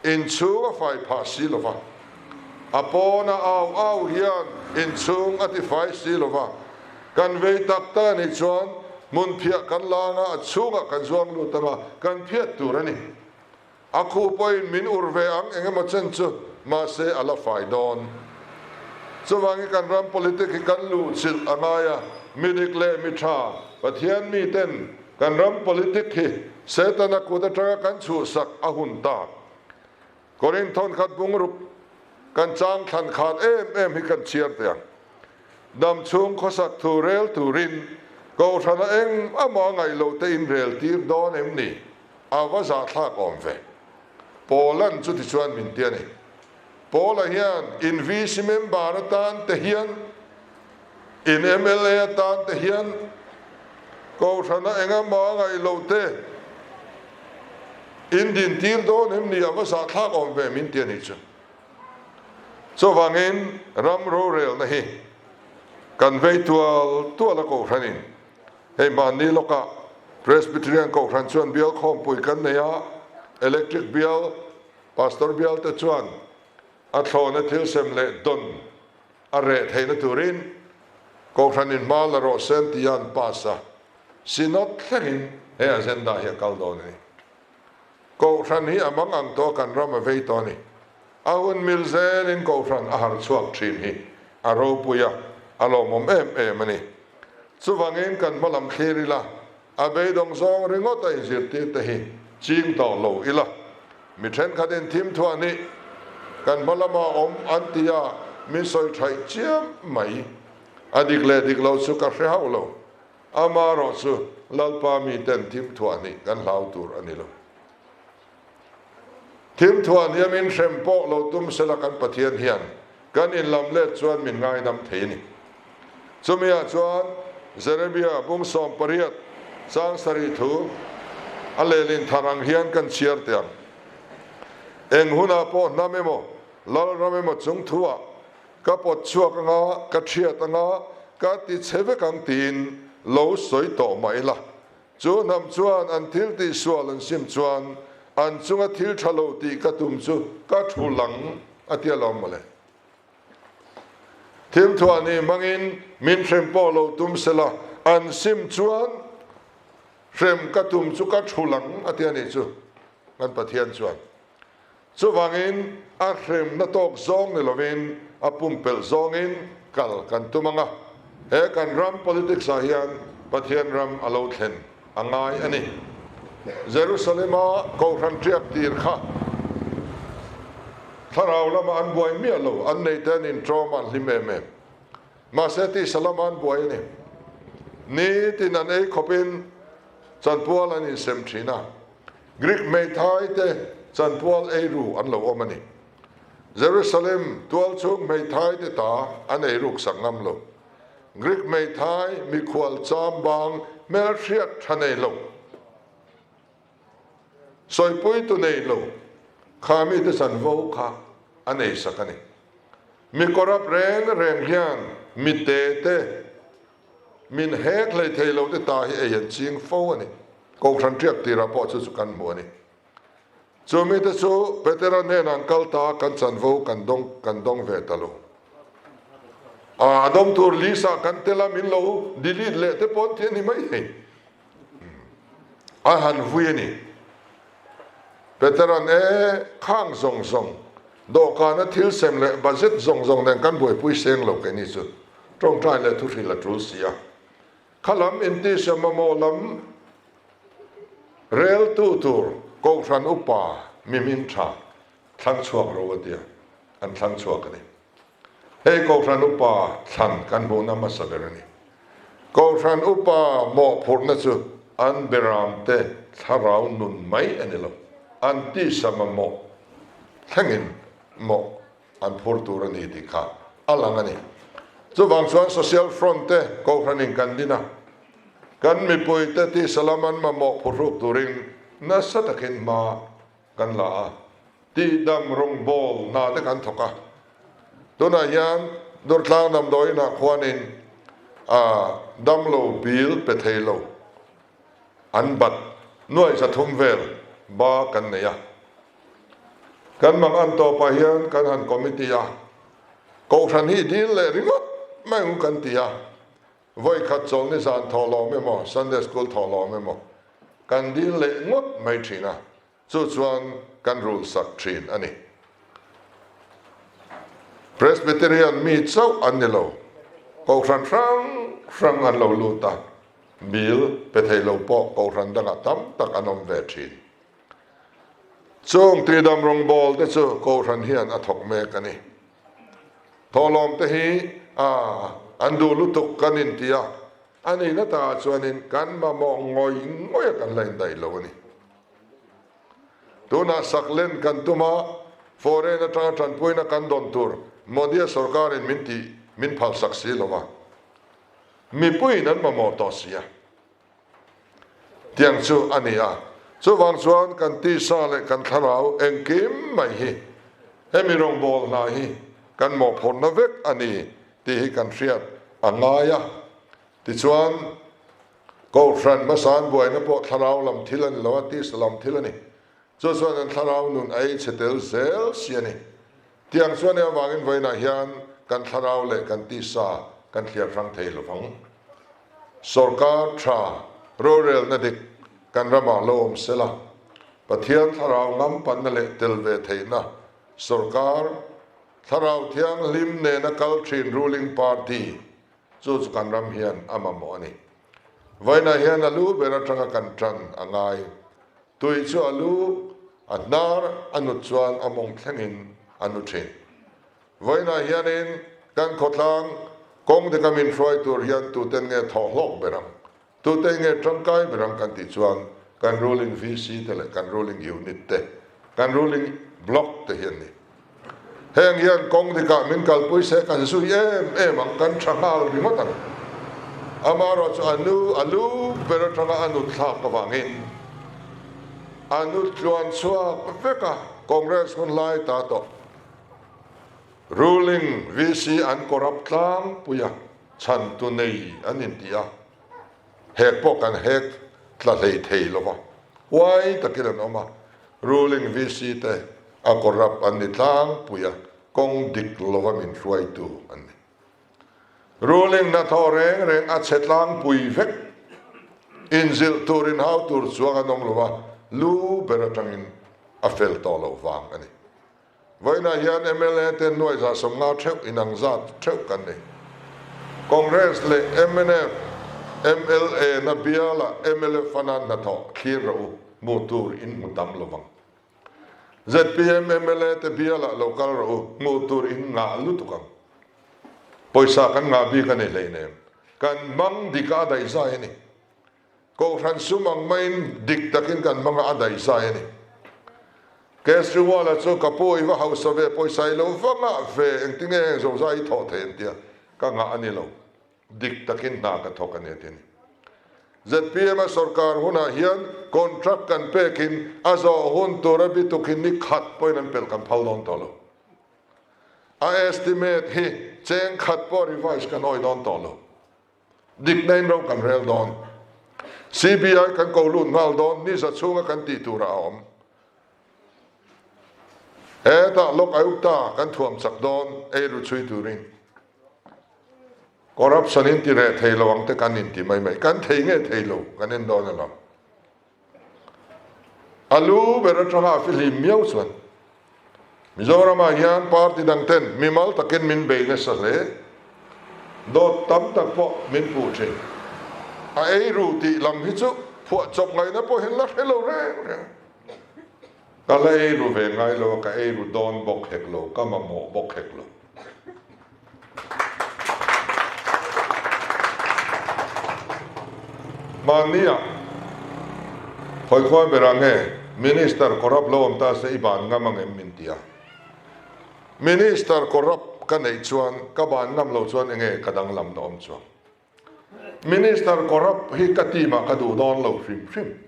inchhung a fai phah si lo va. A pawn a au au hian inchhung a ti fai si lo va. Kan vei tak tak a nih chuan hmun phiah kan la anga a chhungah kan zuang lut anga kan phiat tur a ni. A khu pawhin min ur ve ang eng emaw chen chu mahse a la fai dawn. Chuvangin kan ram politic hi kan luhchilh a ngai a, mi dik leh mi tha, Pathian miten Kan ram politic hi Setana kut atanga kan chhuhsak a hun ta. Korinth thawnkhat bungruk kan chang thlan khat em em hi kan chhiar teh ang. Dam chhung khawsak thu rel turin Kohhrana eng amaw a ngaih loh te in rel tir dawn em ni? A va zahthlak awm ve. Paula'n chuti chuan min ti a ni. Paula hian in VC member atan te hian In mla atan te hian Kohhrana engemaw a ngaih loh te in din tir dawn em ni a va zahthlak awm ve min ti a nih chu. Chuvangin ram rorelna hi kan vei tual tual a Kohhranin hei mahni lawkah Presbyterian Kohhran chuan bial khawmpui kan nei a, Electric bial Pastor bial te chuan a thlawhna thil sem leh dawn A reh theihna turin Kohhranin hma la rawh se an ti a, an pass a. Synod thlengin he agenda hi a kal dawn a ni. Kohhran hi a mang ang tawh a, kan ram a vei tawh a ni. A hun mil zelin Kohhran a harh chhuak thin hi a ropui a, a lawmawm em em a ni. Chuvangin kan hma lam thlir ila, A beidawng zawng ringawt a inzirtir te hi ching tawh lo ila, mi thenkhatin thim thuah nih kan hma lama awm an ti a, min sawi thaih chiam mai. A dik leh dik lo chu ka hre hauh lo. Amaherawh chu Lalpa miten thim thuah nih kan hlau tur a ni lo. Thim thuah nia min hrem pawh lo tum sela kan Pathian hian kan inlam let chuan min ngaidam thei a ni. Chumiah chuan Jeremia bung 18 chang sarih thu a lehlin thar ang hian kan chhiar teh ang. Eng hunah pawh hnam emaw, lalram emaw chung thuah ka pawt chhuak anga, ka thiat anga, ka ti chhe vek ang tiin lo sawi tawh mah ila. Chu hnam chuan an thil tih sual an sim chuan an chunga thil tha lo tih ka tum chu ka thu lang a tia lawm mawle. Thimthuah ni hmangin min hrem pawh lo tum sela, an sim chuan hrem ka tum chu ka thu lang a tia nih chu kan Pathian chuan. Chuvangin a hremna tawk zawng ni lovin a pumpelh zawngin kal kan tum ang a, he kan ram politics ah hian Pathian ram a lo thlen a ngai a ni. Jerusalem-a Kohhran ṭiak tir kha thlarau lama an buai miah lo, an nei te an inṭawm a, an hlim em em. Mahse tisa lama an buai a ni. Nitin an ei khawpin chanpual an insem ṭhin a, Greek hmeithai te chanpual ei ru an lo awm a ni. Jerusalem tualchhung hmeithai te ta an ei ruk sak ngam lo. Greek hmeithai mikhual cham bang hmelhriat tha nei lo, sawipui tu nei lo kha mite chanvo kha an ei sak a ni. Mi corrupt reng reng hian mi te te. Min hek hlei thei lo te ta hi ei an ching fo a ni. Kohhran ṭiak tirah pawh chu chu kan hmu a ni. Chu mite chu Petera hnenah an kal ta a, kan chanvo kan dawng kan dawng ve ta lo. A dawng tur list ah kan tel a, min lo delete leh te pawh an ti a ni mai thei. A han vui a ni. Petera'n e, khang zawng zawng, dawhkana thil sem leh budget zawng zawng nen kan buaipui seng lo keini chu tawngtai leh thuhril a tul si a. Kha lam intisa mamawh lam reltu tur Kohhran upa mi hming tha thlang chhuak ro a tia, an thlang chhuak a ni. Hei Kohhran upa thlan kan hmuhna hmasa ber a ni. Kohhran upa mawhphurhna chu an beramte thlarau nun mai a ni lo, an tisa mamawh thlengin mawh an phur tur a ni tih kha a lang a ni. Chuvang chuan Social Front te Kohhranin kan din a, kan mipuite tisa lam an mamawh phuhruk turin nasa takin hma kan la a, tihdam rawngbâwl hna te kan thawk a. Tunah hian Durtlang damdawiinah khuanin a damlo bil pe thei lo an bat nuai 300 vel ba kan nei a. Kan mang an tawpah hian kan han committee a, Kohhran hi dil leh ringawt mai ang kan ti a, vawi khat chawlhni zan thawhlawm emaw Sunday School thawhlawm emaw kan dil leh ngawt mai thin a, chu chuan kan rul sak thin a ni. Presbyterian mi chauh an ni lo, Kohhran hrang hrang an lo lut a, bill pe thei lo pawh Kohhran dangah tam tak an awm ve thin. Chung tuidam rawngbâwl te chu Kohhran hian a thawk mek a ni. Thawhlawm te hi a an duh lutuk kan inti a, a nihna takah chuanin kan mamawh ngawih ngawih a kan la indaih lo a ni. Tunah sak len kan tum a, foreign atanga tanpuina kan dawn tur Modi-a sorkarin min tih min phalsak si lo va, mipuiin an mamawh tawh si a. Tiang chu a ni a. Chuvang chuan kan tisa leh kan thlarau engkim mai hi hemi rawngbâwl hna hi kan mawhphurhna vek a ni tih hi kan hriat a ngai a. Tichuan, Kohhran hmasa'n buaina pawh thlarau lam thil a ni lo a, tisa lam thil a ni. Chu chuan an thlarau nun a ei chhe tel zel si a ni. Tiang chuan i avangin vawiinah hian kan thlarau leh kan tisa kan thliar hrang thei lo vang. Sorkar tha rorelna dik kan ramah lo awm sela, Pathian thlarau ngam panna leh tel ve theihna sorkar thlarau thianghlim nena kal thin ruling party chu chu kan ram hian a mamawh a ni. Vawiinah hian a lu ber atanga kan tan a ngai. Tui chu a lu, a hnar a nut chuan a mawng thlengin a nu thin. Vawiinah hianin kan khawtlang kawng dika min hruai tur hian tuten nge thawh hlawk ber ang, tute nge tangkai ber ang kan tih chuan kan ruling VC te leh kan ruling unit te, kan ruling block te hi an ni. Heng hian kawng dikah min kalpui se kan zui em em ang, kan tha nghal ringawt ang. Amaherawh chu a nu a lu ber atanga a nut thlak avangin a nu tluan chhuak vek a, Congress hun lai ta tawh ruling VC an corrupt tlangpui a, chhantu nei an inti a, hek pawh kan hek tla hlei thei lo va, huai takin an awm a, Ruling VC te a corrupt an ni tlangpui a, kawng dik lova min hruaitu an ni. Ruling hnathawh reng reng a chhe tlangpui vek. Inzilh tur inhau tur chuang an awm lo va, lu ber atangin a fel tawh loh vang a ni. Vawiinah hian mla te nuai 150 theuh inang zat theuh kan ni. Congress leh mnf mla na biala mla fana hnathawh thlir rawh u, hmuh tur in hmu tam lo vang. Zpm mla te biala lo kal rawh u, hmuh tur in ngah lutuk ang. Pawisa kan ngah bik a ni hleinem. Kan hmang dika a daihzai a ni. Kohhran sum ang maiin dik takin kan hmang a, a daihzai a ni. Kejriwal-a chu ka pu i va hausa ve, pawisa i lo va ngah ve, engtinge heng zozai i thawh thei an tia, ka ngah a ni lo, dik takin hna ka thawk a ni a ti a ni. ZPM-a sorkar hunah hian contract kan pekin a zawh hun tura bitukin ni khat pawhin an pelh kan phal dawn tawh lo. A estimate hi cheng khat pawh revise kan awi dawn tawh lo. Dikna in ro kan rel dawn. CBI kan ko lut nghal dawn, ni za chhunga kan tih turah a awm. Hetah Lok Ayukta kan thuam chak dawn ei ru chhui turin. Corruption in ti reh thei lo ang te kan inti mai mai. Kan thei nge thei lo kan en dawn alawm. A lu ber atanga a fihlim miau chuan Mizoramah hian party dang ten mimal takin min bei nasa hle. Dawt tam tak pawh min puh thin. A ei ru tih lam hi chu phuahchawp ngaihna pawh hian la hre lo reng reng. Ka la ei ru ve ngai lo a, ka ei ru dawn bawk hek lo, ka mamawh bawk hek lo. Mahnia Khawikhuai berah nge Minister corrupt lo awm ta se i ban ngam ang em min ti a. Minister corrupt ka neih chuan ka ban ngam lo chuan enge ka danglam na awm chuang. Minister corrupt hi ka team ah ka duh dawn lo hrim hrim.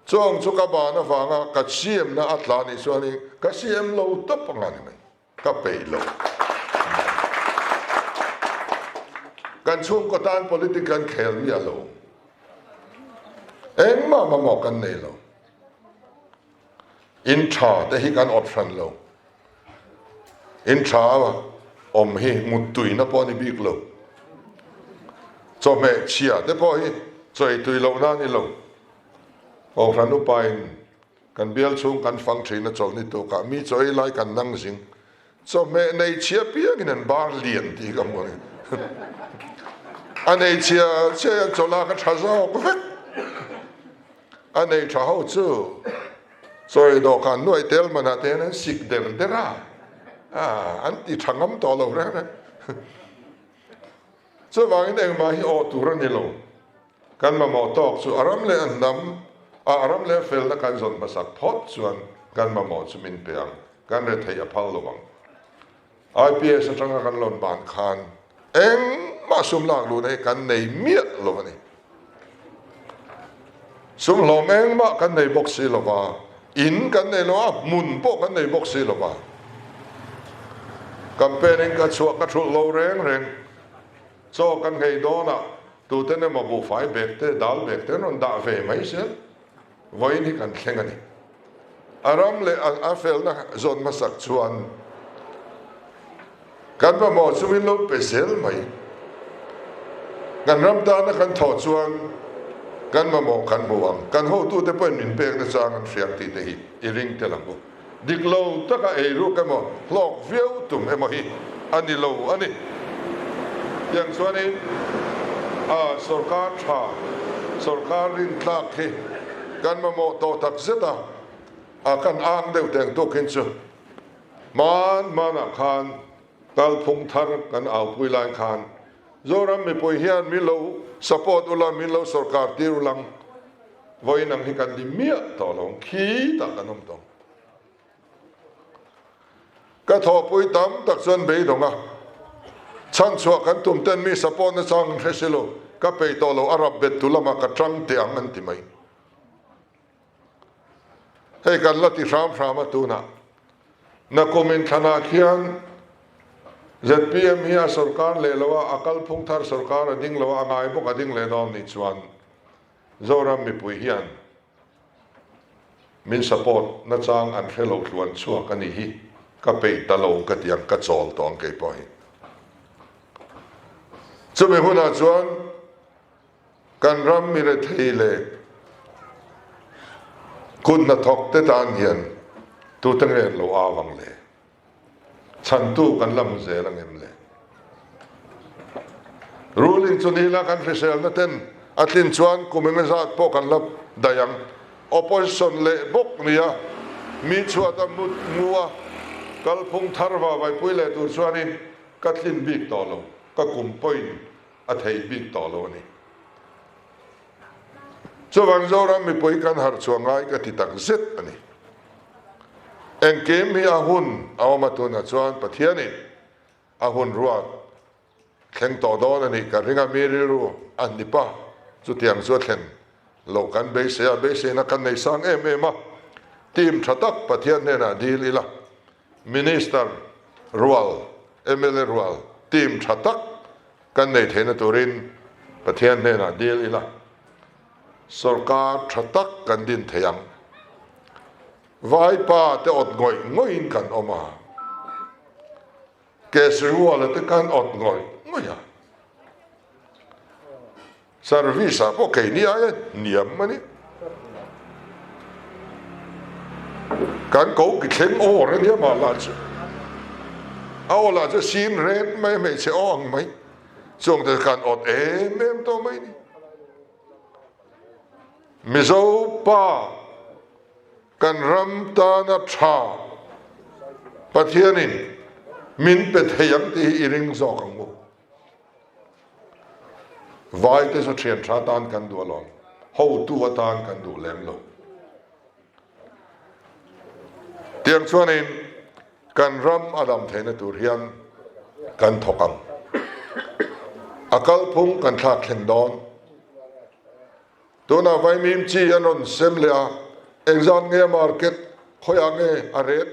Chuang chu ka ban avanga ka CM na a tla nih chuanin ka CM lo tawp anga ni mai. Ka peih lo. Kan chhungkaw tan politic kan khel miah lo. Engmah mamawh kan nei lo. In tha te hi kan awt hran lo. In tha awm hi muttuina pawh a ni bik lo. Chawhmeh chhia te pawh hi chawi tui lohna a ni lo. Kohhran upain kan bial chhung kan fang thin a chawlhni tukah mi chaw ei lai kan nang zing. Chawhmeh nei chhia piangin an bar lian tih ka hmu a ni. A nei chhia chhia hian chawlh a ka tha zawk vek. A nei tha ho chu chawi dawhkan nuaih tel manah te hian an sik der der a, an ti tha ngam tawh lo reng reng. Chuvangin engmah hi awh tur a ni lo. Kan mamawh tawk chu a ram leh a hnam a, a ram leh a felna kan zawn hmasak phawt chuan kan mamawh chu min pe ang, kan retheih a phal lo ang. IPS atanga kan lawn ban khan engmah sum lak luhna hi kan nei miah lo a ni. Sum hlawm engmah kan nei bawk si lo va, in kan nei lo a, hmun pawh kan nei bawk si lo va. Campaign in ka chhuah ka thulh lo reng reng. Chaw kan nghei dawnah tuten emaw buhfai bag te, dal bag te an rawn dah ve mai zel. Vawiin hi kan thleng a ni. A ram leh a felna zawn hmasak chuan kan mamawh chu min lo pe zel mai. Kan ram tana kan thawh chuan kan mamawh kan hmu ang. Kan hotute pawhin min pek nachang an hriak tih te hi i ring tel ang u. Dik lo taka ei ruk emaw, hlawk viau tum emaw hi a ni lo a ni. Tiang chuanin a sorkar tha, sorkar rintlak hi kan mamawh tawh tak zet a, a kan ang deuh teng tukin chu hman hmanah khan kalphung thar kan aupui lai khan Zoram mipui hian min lo support ula, min lo sorkar tir ulang. Vawiin ang hi kan ni miah tawh lo ang, khitah kan awm tawh ang. Ka thawhpui tam tak chuan beidawng a, chhanchhuah kan tum ten mi support na chang an hre si lo, ka peih tawh lo, a rap bet tu lamah ka tang teh ang an ti mai. Hei kan la ti hram hram a tunah nakum inthlanah khian zpm hi a sorkar leh lo a, a kalphung thar sorkar a ding lo a, a ngai bawk a ding leh dawn nih chuan Zoram mipui hian min support nachang an hre lo tluan chhuak a nih hi, ka peih ta lo ka ti ang, ka chawl tawh ang kei pawh hi. Chumi hunah chuan kan ram mi rethei leh kut hnathawk te tan hian tute nge an lo au ang le? Chhantu kan la hmu zel ang em le? Ruling chu nila kan hriselna ten a tlin chuan kum eng zat pawh kan la daih ang. Opposition leh bawk nia mi chhuat a mut mu a kalphung thar va vaipui leh tur chuanin ka tlin bik tawh lo, ka kum pawhin a thei bik tawh lo a ni. Chuvang Zoram mipui kan harh chhuah ngai ka ti tak zet a ni. Engkim hi a hun a awm a tunah chuan Pathianin a hun ruat thleng tawh dawn a nih ka ring a, mi rilru a hnip a, chutiang chu a thlen loh kan beisei a, beiseina kan nei sang em em a, team tha tak Pathian hnenah dil ila, Minister rual, mla rual team tha tak. kan nei theihna turin Pathian hnenah dil ila, sawrkar tha tak kan din thei ang. Vaipa te awt ngawih ngawihin kan awm a, Kejriwal-a te kan awt ngawih ngawih a. Service ah pawh keini aia hniam a ni. Kan ko ki thleng awr a nia mah lah chu. A aw lah chu sin ret mai hmeichhe aw ang mai. Chuang te kan awt em em tawh mai ni. Mizo pa kan ram tana tha Pathianin min pe thei ang tih hi i ring zawk ang u. Vai te chu thian tha tan kan duh alawm, hotu atan kan duh lem lo. Tiang chuanin kan ram a dam theihna tur hian kan thawk ang. A kalphung kan thlak thleng dawn. Tunah vaimim chi an rawn sem leh a, engzat nge market, khawiah nge a ret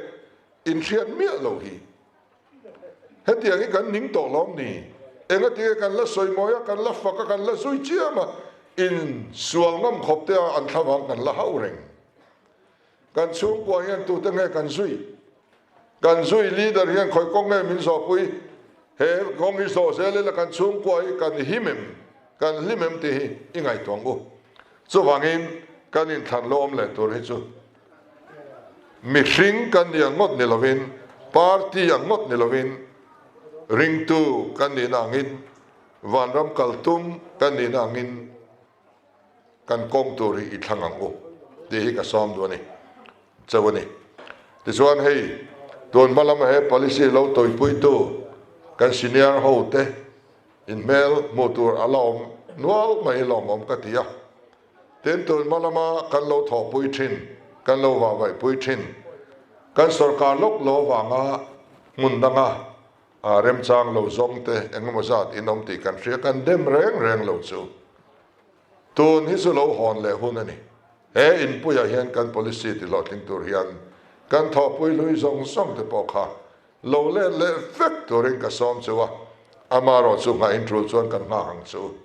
inhriat miah lo hi. Hetiang hi kan ning tawh lawm ni? Engatinge kan la sawi mawi a, kan la fak a, kan la zui chiam a, in sual ngam khawp te a an thlavang kan la hauh reng. Kan chhungkua hian tute nge kan zui? Kan zui leader hian khawi kawng nge min zawhpui? He kawng hi zawh zel ila kan chhungkua hi kan him em? Kan hlim em tih hi i ngaihtuah ang u. Chuvangin kan inthlan lawm leh tur hi chu Mihring kan nih ang ngawt ni lovin, party ang ngawt ni lovin, ringtu kan nihna angin, vanram kal tum kan nihna angin kan kawng tur hi i thlang ang u tih hi ka sawm duh a ni, chauh a ni. Tichuan hei tun hma lama he policy lo tawipuitu kan senior ho te inhmel hmuh tur a la awm nual mai hi lawmawm ka ti a. Tin, tun hma lama kan lo thawhpui thin, kan lo vahvaihpui thin, kan sawrkar lawk lo avanga hmun danga remchang lo zawng te eng emaw zat in awm tih kan hria, kan dem reng reng lo chu. Tun hi chu lo hawn leh hun a ni. He inpuiah hian kan policy ti hlawhtling tur hian kan thawhpui hlui zawng zawng te pawh kha lo let leh vek turin ka sawm chu a, amaherawhchu nghah intul chuan kan nghak ang chu.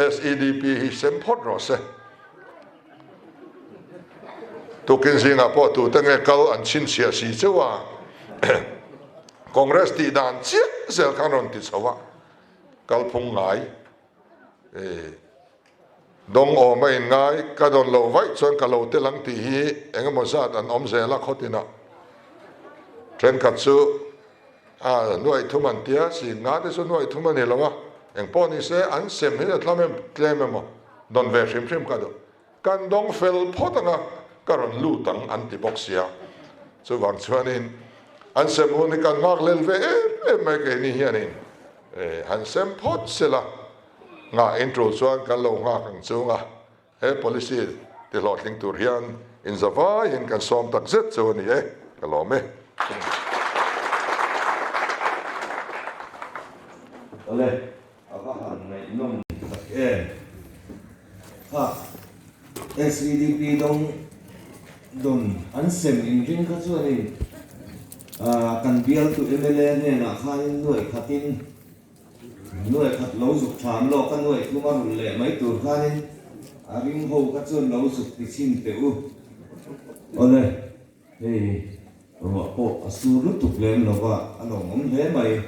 SEDP hi sem phawt rawh se. Tukin zingah pawh tute nge kal an chhinchhiah si cheu a, Congress tih dan chiah zel khan rawn ti chho a, kalphung ngai dawng awm a inngai, ka dawn loh vaih chuan ka lo tel ang tih hi eng emaw zat an awm zel a khawtinah. Thenkhat chu A nuaih thum an tia, sin nga te chu nuaih thum a ni lo a, eng pawh ni se an sem hi a tlam em tlem emaw dawn ve hrim hrim ka duh. Kan dawng fel phawt anga ka rawn lut ang an ti bawk sia. Chuvang chuanin an sem hun hi kan nghak lel ve em em mai keini hianin han sem phawt sela nghah intul chuan kan lo nghak ang chunga. He policy ti hlawhtling tur hian inzavaiin kan sawm tak zet chu a ni e, ka lawm e. Awle, a va han ngaihnawm tak em. Kha SEDP dawng dawn an sem inring kha chuanin kan bialtu mla hnenah khanin nuaih khatin Nuaih khat lo zuk ṭham lawk a nuaih thum a rulh leh mai tur khanin a ring ho kha chuan lo zuk ti chhin teh u. Awle, hei ruah pawh a sur lutuk lem lova a lawmawm hle mai.